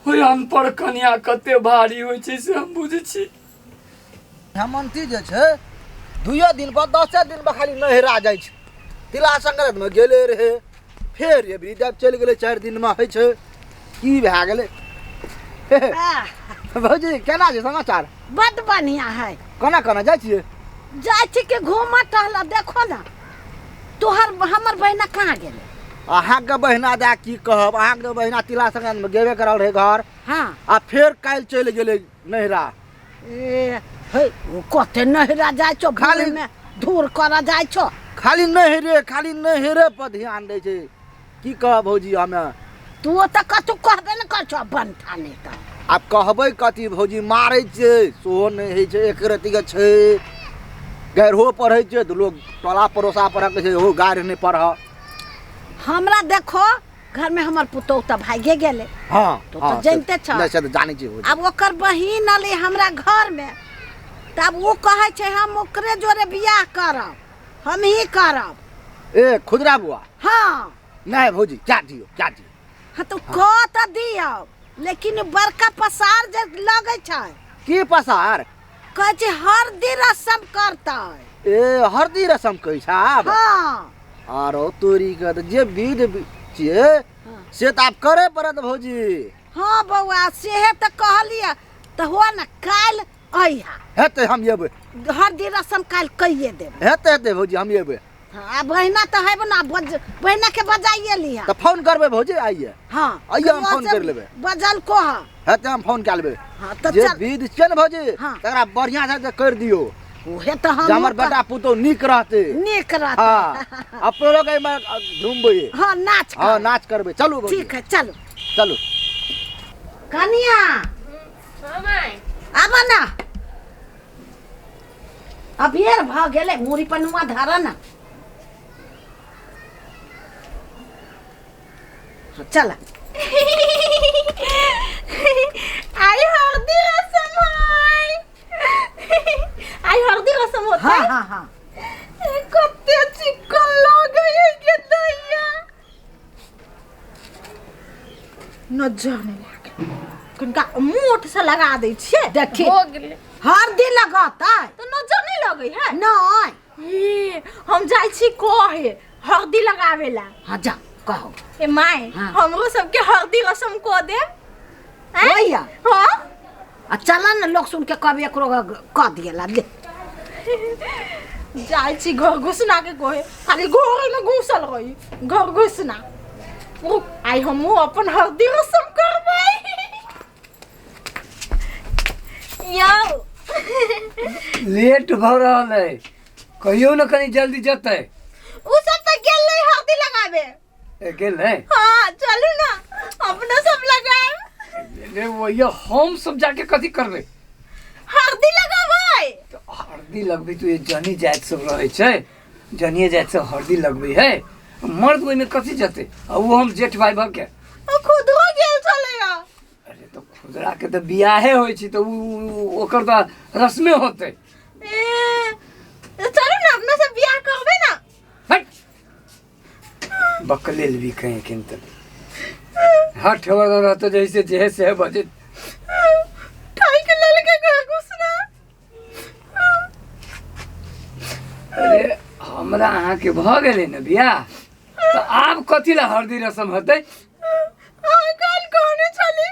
ओहि अनपढ़ कनिया कते भारी होइ छै से हम बुझै छी। हेमंती जे छै 2 दिन पर 10 दिन पर खाली नहिरा जाइ छै। तिला संक्रांतिमे गेले रहे, फेर एबरी जब चलि गेलै 4 दिनमे होइ छै। की भए गेलै भौजी? केना छै समाचार? बड बढ़िया है। केना केना जाइ छियै? जाइ छी कि घूमऽ टहलऽ। देखो ना तोहर हमर बहिना कहाँ गेलै? अहाँके बहिना दए की कहब, अहाँके बहिना तिला संक्रांतिमे गेबे करल रहै घर। हाँ। आ फेर काल्हि चलि गेलै नहिरा। ए हे, ओ कते नहिरा जाइ छौ, खाली में धूर करऽ जाइ छौ। खाली नहिरे, खाली नहिरे पर ध्यान दै छै। की कहब भौजी हमे? तू तऽ कतौ कहबे ने कर छौ बनठा नहि तऽ। आब कहबै कथी भौजी, मारै छै सेहो नहि होइ छै, एक रत्तीके छै। गारिहो पढ़ै छै तऽ लोक टोला पड़ोसा पढ़ऽ कहै छै हो गारि नहि पढ़ऽ। हमरा देखो घर में हमर पुतोहु तऽ भागिए गेलै। हाँ, तो हाँ, तऽ जानिते छह। नहि से तऽ जानै छी भौजी। आब ओकर बहिन अलै हमरा घर में, तब ओ कहै छै हम ओकरे जोरे बियाह करब, हम ही करब। ए खुदरा बुआ? हाँ। नहीं भौजी, क्या दियो क्या दियो। हाँ तो कह तऽ दियौ, लेकिन बड़का पसार जे लगै छै। की पसार? कहै छै हरदी रसम करतै। ए हरदी रसम कहै छै आब? हाँ। आरो तोरी के तऽ जे विध छियै से तऽ आब करे पड़त भौजी। हाँ बौआ, सेहे तऽ कहलियै। तऽ हो ने काल्हि अइहा। हेतै, हम एबै। हरदी रसम काल्हि कहिए देबै। हेतै हेतै भौजी, हम एबै। हाँ, बहिना तऽ हेब ना, बहिना के बजाइए लिहा। तऽ फोन करबै भौजी, आइए। हाँ। आइए, हम फोन कर लेबै। बजल को हाँ। हेतै, हम फोन कए लेबै। हाँ, तऽ जे चल। विध छै ने भौजी, हाँ। तकरा बढ़िआँ से करि दियौ। उहे तऽ हम जे हमर बेटा पुतोहु नीक रहतै। नीक रहतै। हाँ, अपनो लोग एहिमे झूमबै। हाँ, नाच हाँ, करबै। नाच करबै। चलू भौजी। ठीक है, चलू। चलू। कनिया। हाँ माय। आब ना। अबेर भऽ गेलै, मूड़ी पर नुआ धर ना। चल। आई हल्दी रसम है, आई हल्दी रसम होता हाँ है। हाँ हाँ। कते चिकन लगे है के दैया। नजर नहीं लागे, कनिका मोट से लगा दै छियै। देखी हो गेलै। हरदी लगतै तो नजर नहीं लगे है? नहीं। ए, हम जाइ छी कहे हल्दी लगावेला। हाँ जा कहो। ए my, हाँ। हमरो सबके हल्दी रसम कऽ देब। होइया? हाँ। आ चल न लोग सुन के कब एकरो कह दिएला ले। जाइ छी घर घुसना के कहे, खाली घर में घुसल रही घर घुसना। रुक, आइ हमहूँ अपन हल्दी रसम करबै। यौ लेट भऽ रहल है, कहियो ने कनी जल्दी जतै। उ सब तऽ गेलै हल्दी लगाबे। ए, गेलै? हाँ, चलू ना अपनो सब लगाएब। रे वही हम सब जाके कथी करबै? हल्दी लगाबै। हरदी लगबै तो ये जनी जाति सब रहै छै, जनिए जाति सब हरदी लगबै है, मर्द ओहिमे कथी जेतै? आ ओ हम जेठ भाई भऽ के खुदरो गेल छलैया। अरे तऽ खुदरा के तऽ बियाहे होइ छै, तऽ ओ ओकर तऽ रस्मे होतै। ए चलू ना, अपना सब बियाह करबै ना। हट, बकलेल भी कहीं किन्तु हट रहतो जैसे जे से बजे ठाई के ललके घर घुसना। अरे हमरा अहाँके भऽ गेलै ने बियाह, तऽ आब कथी लए हरदी रसम हेतै? अहाँ काल्हि कहने छली।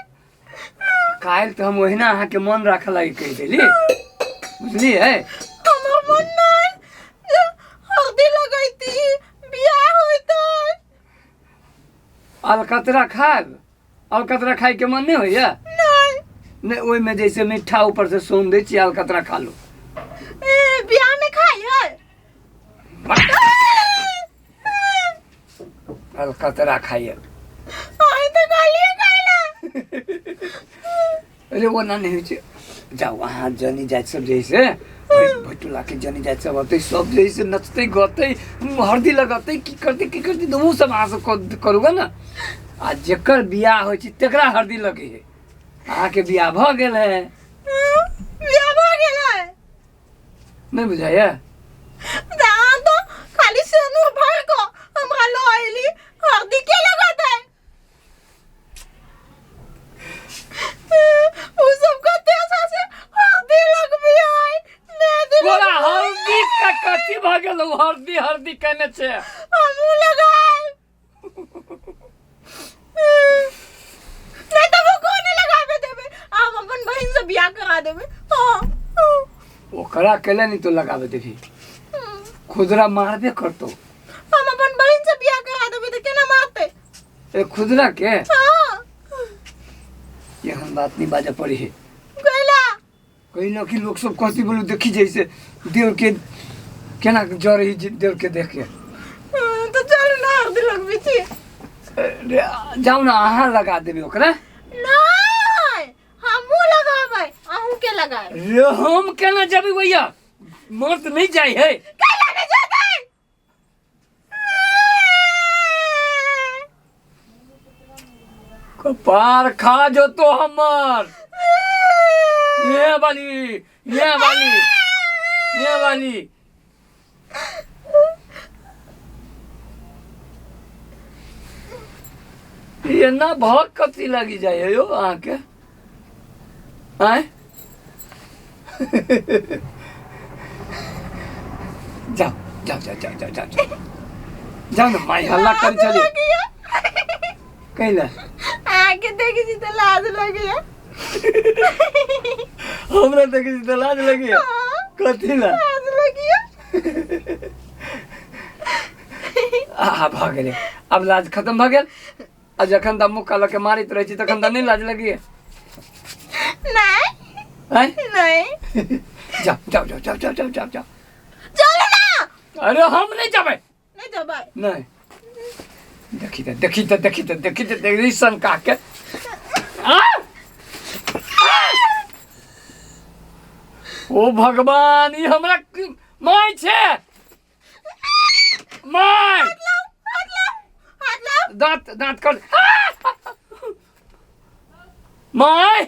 काल्हि तऽ हम ओहिना अहाँके मन राखऽ लागि कहि देली, बुझलियै? हमर मन नहि जे हरदी लगैती बियाह होइतै। अलकतरा खायब? अलकतरा खायके मन नहि होइया? नहि। नहि, ओहिमे जैसे मीठा ऊपर से सोन दै छियै, अलकतरा खा लू। ए बियाह में खाइ है? अलकतरा खाइए। अहीं तऽ कहलियै खाइ ला। अरे ओना नहि होइ छै। जाउ अहाँ, जनी जाति सब जैसे भटुला के जनी जाति सब होतै, सब जैसे नचतै गतै, हरदी लगतै, की करतै की करतै, तऽ ओ सब अहाँ सब करू ने। आ जेकर बियाह होइ छै तेकरा हरदी लगै है। अहाँके बियाह भऽ गेल है? बियाह भऽ गेल है। नहि बुझाइया? तऽ अहाँ तो खाली सेनूर भर कऽ हमरा लऽ अयली, हरदी के लगतै? उ सब कते अच्छा से हरदी लगबी है, मेहंदी। तोरा हरदी के कथी भऽ गेल? हरदी हरदी केने छै। हमहूँ लगाएब, नहीं तो वो कोने लगाबे देबे, हम अपन बहिन से बियाह करा देबे। हाँ। ओकरा केले नहीं तो लगाबे देबी? खुदरा मारबे करतो। हम अपन बहिन से बियाह करा देबे तऽ केना मारते? ए खुदरा के? हाँ। एहन बात नहीं बाजे पड़ी है। कैला? कहीं ना कि लोग सब कहती, बोलू देखी जैसे देव के केना जर ही देव के देख के। तो चलू ना, हरदी लगबी छी। अरे, जाउ ना, अहाँ लगा देबी ओकरा। नहीं, हमहूँ लगाबै, अहूँ के लगाए। रे हम केना जेबै भैया? मर्द नहीं जाइ है। कैला नहीं जेतै? कपार खा जो तो हमर। ये वाली, ये वाली, ये वाली एना भग कथी लागि जाइ है यौ अहाँके? आँय, जाओ जाओ जाओ जाओ जाओ जाओ जाओ जाओ ना। माई हल्ला कर चली। कैला? आके देखी छी तऽ लाज लगैया। हमरा देखै छी तऽ लाज लगैया? कथी ला लाज लगैया? आ भऽ गेलै, आब लाज खत्म भऽ गेल। आ जखन तऽ मुक्का लऽ के मारैत रहै छी तखन तऽ नहि लाज लगैया? नहीं। आँय? नहीं। जाओ जाओ जाओ जाओ जाओ जाओ जाओ जाओ। चलू ना। अरे हम नहीं जेबै। नहीं जेबै? नहीं, देखी तऽ देखी तऽ देखी तऽ देखी तऽ देखी सन का के आ! ओ भगवान, ई हमरा my छै, my. हाथ लाओ, हाथ लाओ। दाँत दाँत कर my.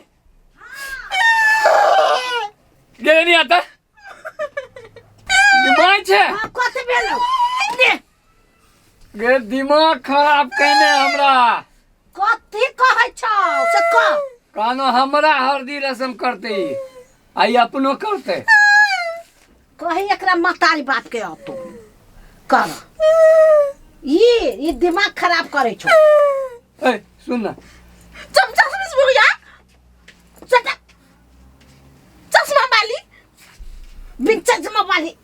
गेले नहीं आता my छै। कथी भेलौ? गे दिमाग खराब केने हमरा। कथी कहै छौ से कह। कानो हमरा हरदी रसम करते, आई अपनो करते। कही एकरा महतारी बाप के अतो कर, ई ई दिमाग खराब करै छौ। ए सुन ना। चम चश्मिश बुढ़िया, चटा चश्मा वाली। बिन चश्मा वाली।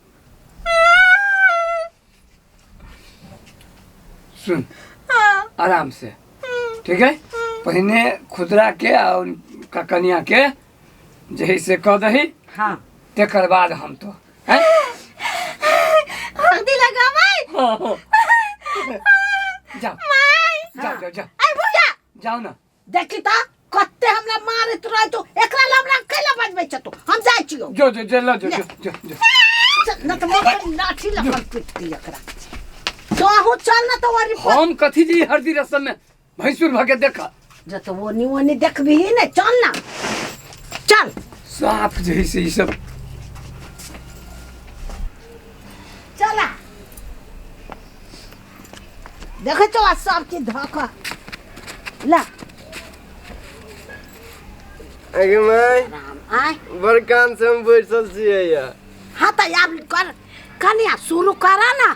सुन। हाँ। आराम से, ठीक है? पहिने खुदरा के आ उनका कनिया के जे से कह दही। हाँ। तेकर बाद हम तो हैं? हल्दी लगाबै। हाँ। जाओ। माय। जाओ जाओ जाओ। आई बुढ़िया। जाओ ना। देखी त कते हमरा मारैत रहै तू, एकरा ला हमरा कैला बजबै छ तू? हम जाइ छियौ। जो जो जो, लो जो जो जो जो। चल न तो मगर लाठी लकड़ पीट दी एकरा। तोहू चल न तो वरी पर। हम कथी जी हरदी रसम में भैंसुर भके देखा जो तो वो नी ओनी देखबी ही नहीं, चल ना चल। साफ जे है से ई सब। चला देखे चो आज सब चीज धोखा ला। अगे माय राम आय बड़ कान से हम बैसल छियै या। हाँ तो आब कर कनिया शुरू करा ना।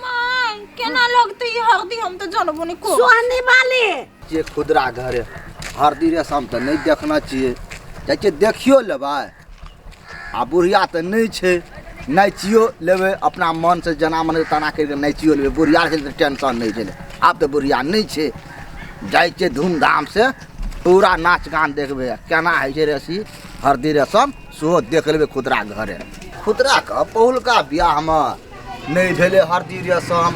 माय केना लगतै ई हरदी, हम तो जानबो नहीं को। सोहनी वाली जे खुदरा घर है हरदी रसम तऽ नहि देखना छियै, जाइ छियै देखियो लेबै। आ बुढ़िया तऽ नहि छै, नाचियो लेबै अपना मन से जेना मन तेना करि कऽ नाचियो लेबै। बुढ़िया छै तऽ टेंशन नहि छलै, आब तऽ बुढ़िया नहि छै। जाइ छियै धूमधामसँ पूरा नाच गान देखबै, केना होइ छै रसी हरदी रसम सेहो देख लेबै खुदरा घरे। खुदराके पहिलुका बियाहमे नहि भेलै हरदी रसम,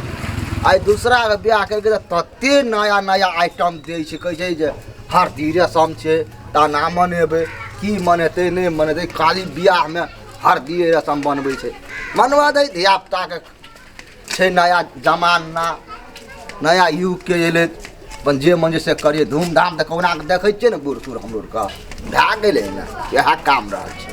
आइ दूसराके बियाह करिके तऽ तते नया नया आइटम दै छै, कहै छै जे हरदी रसम छै तेना मनेबै, की मनेतै नहि मनेतै, खाली बियाहमे हरदी रसम बनबै छै। मनवा दै धियापुताके छै नया जमाना, नया युगके एलै, अपन जे मन से करियै धूमधाम। तऽ कहुना कऽ देखै छियै ने बूढ़ सूढ़ हमरो आरके भए गेलै ने, इएह काम रहल छै।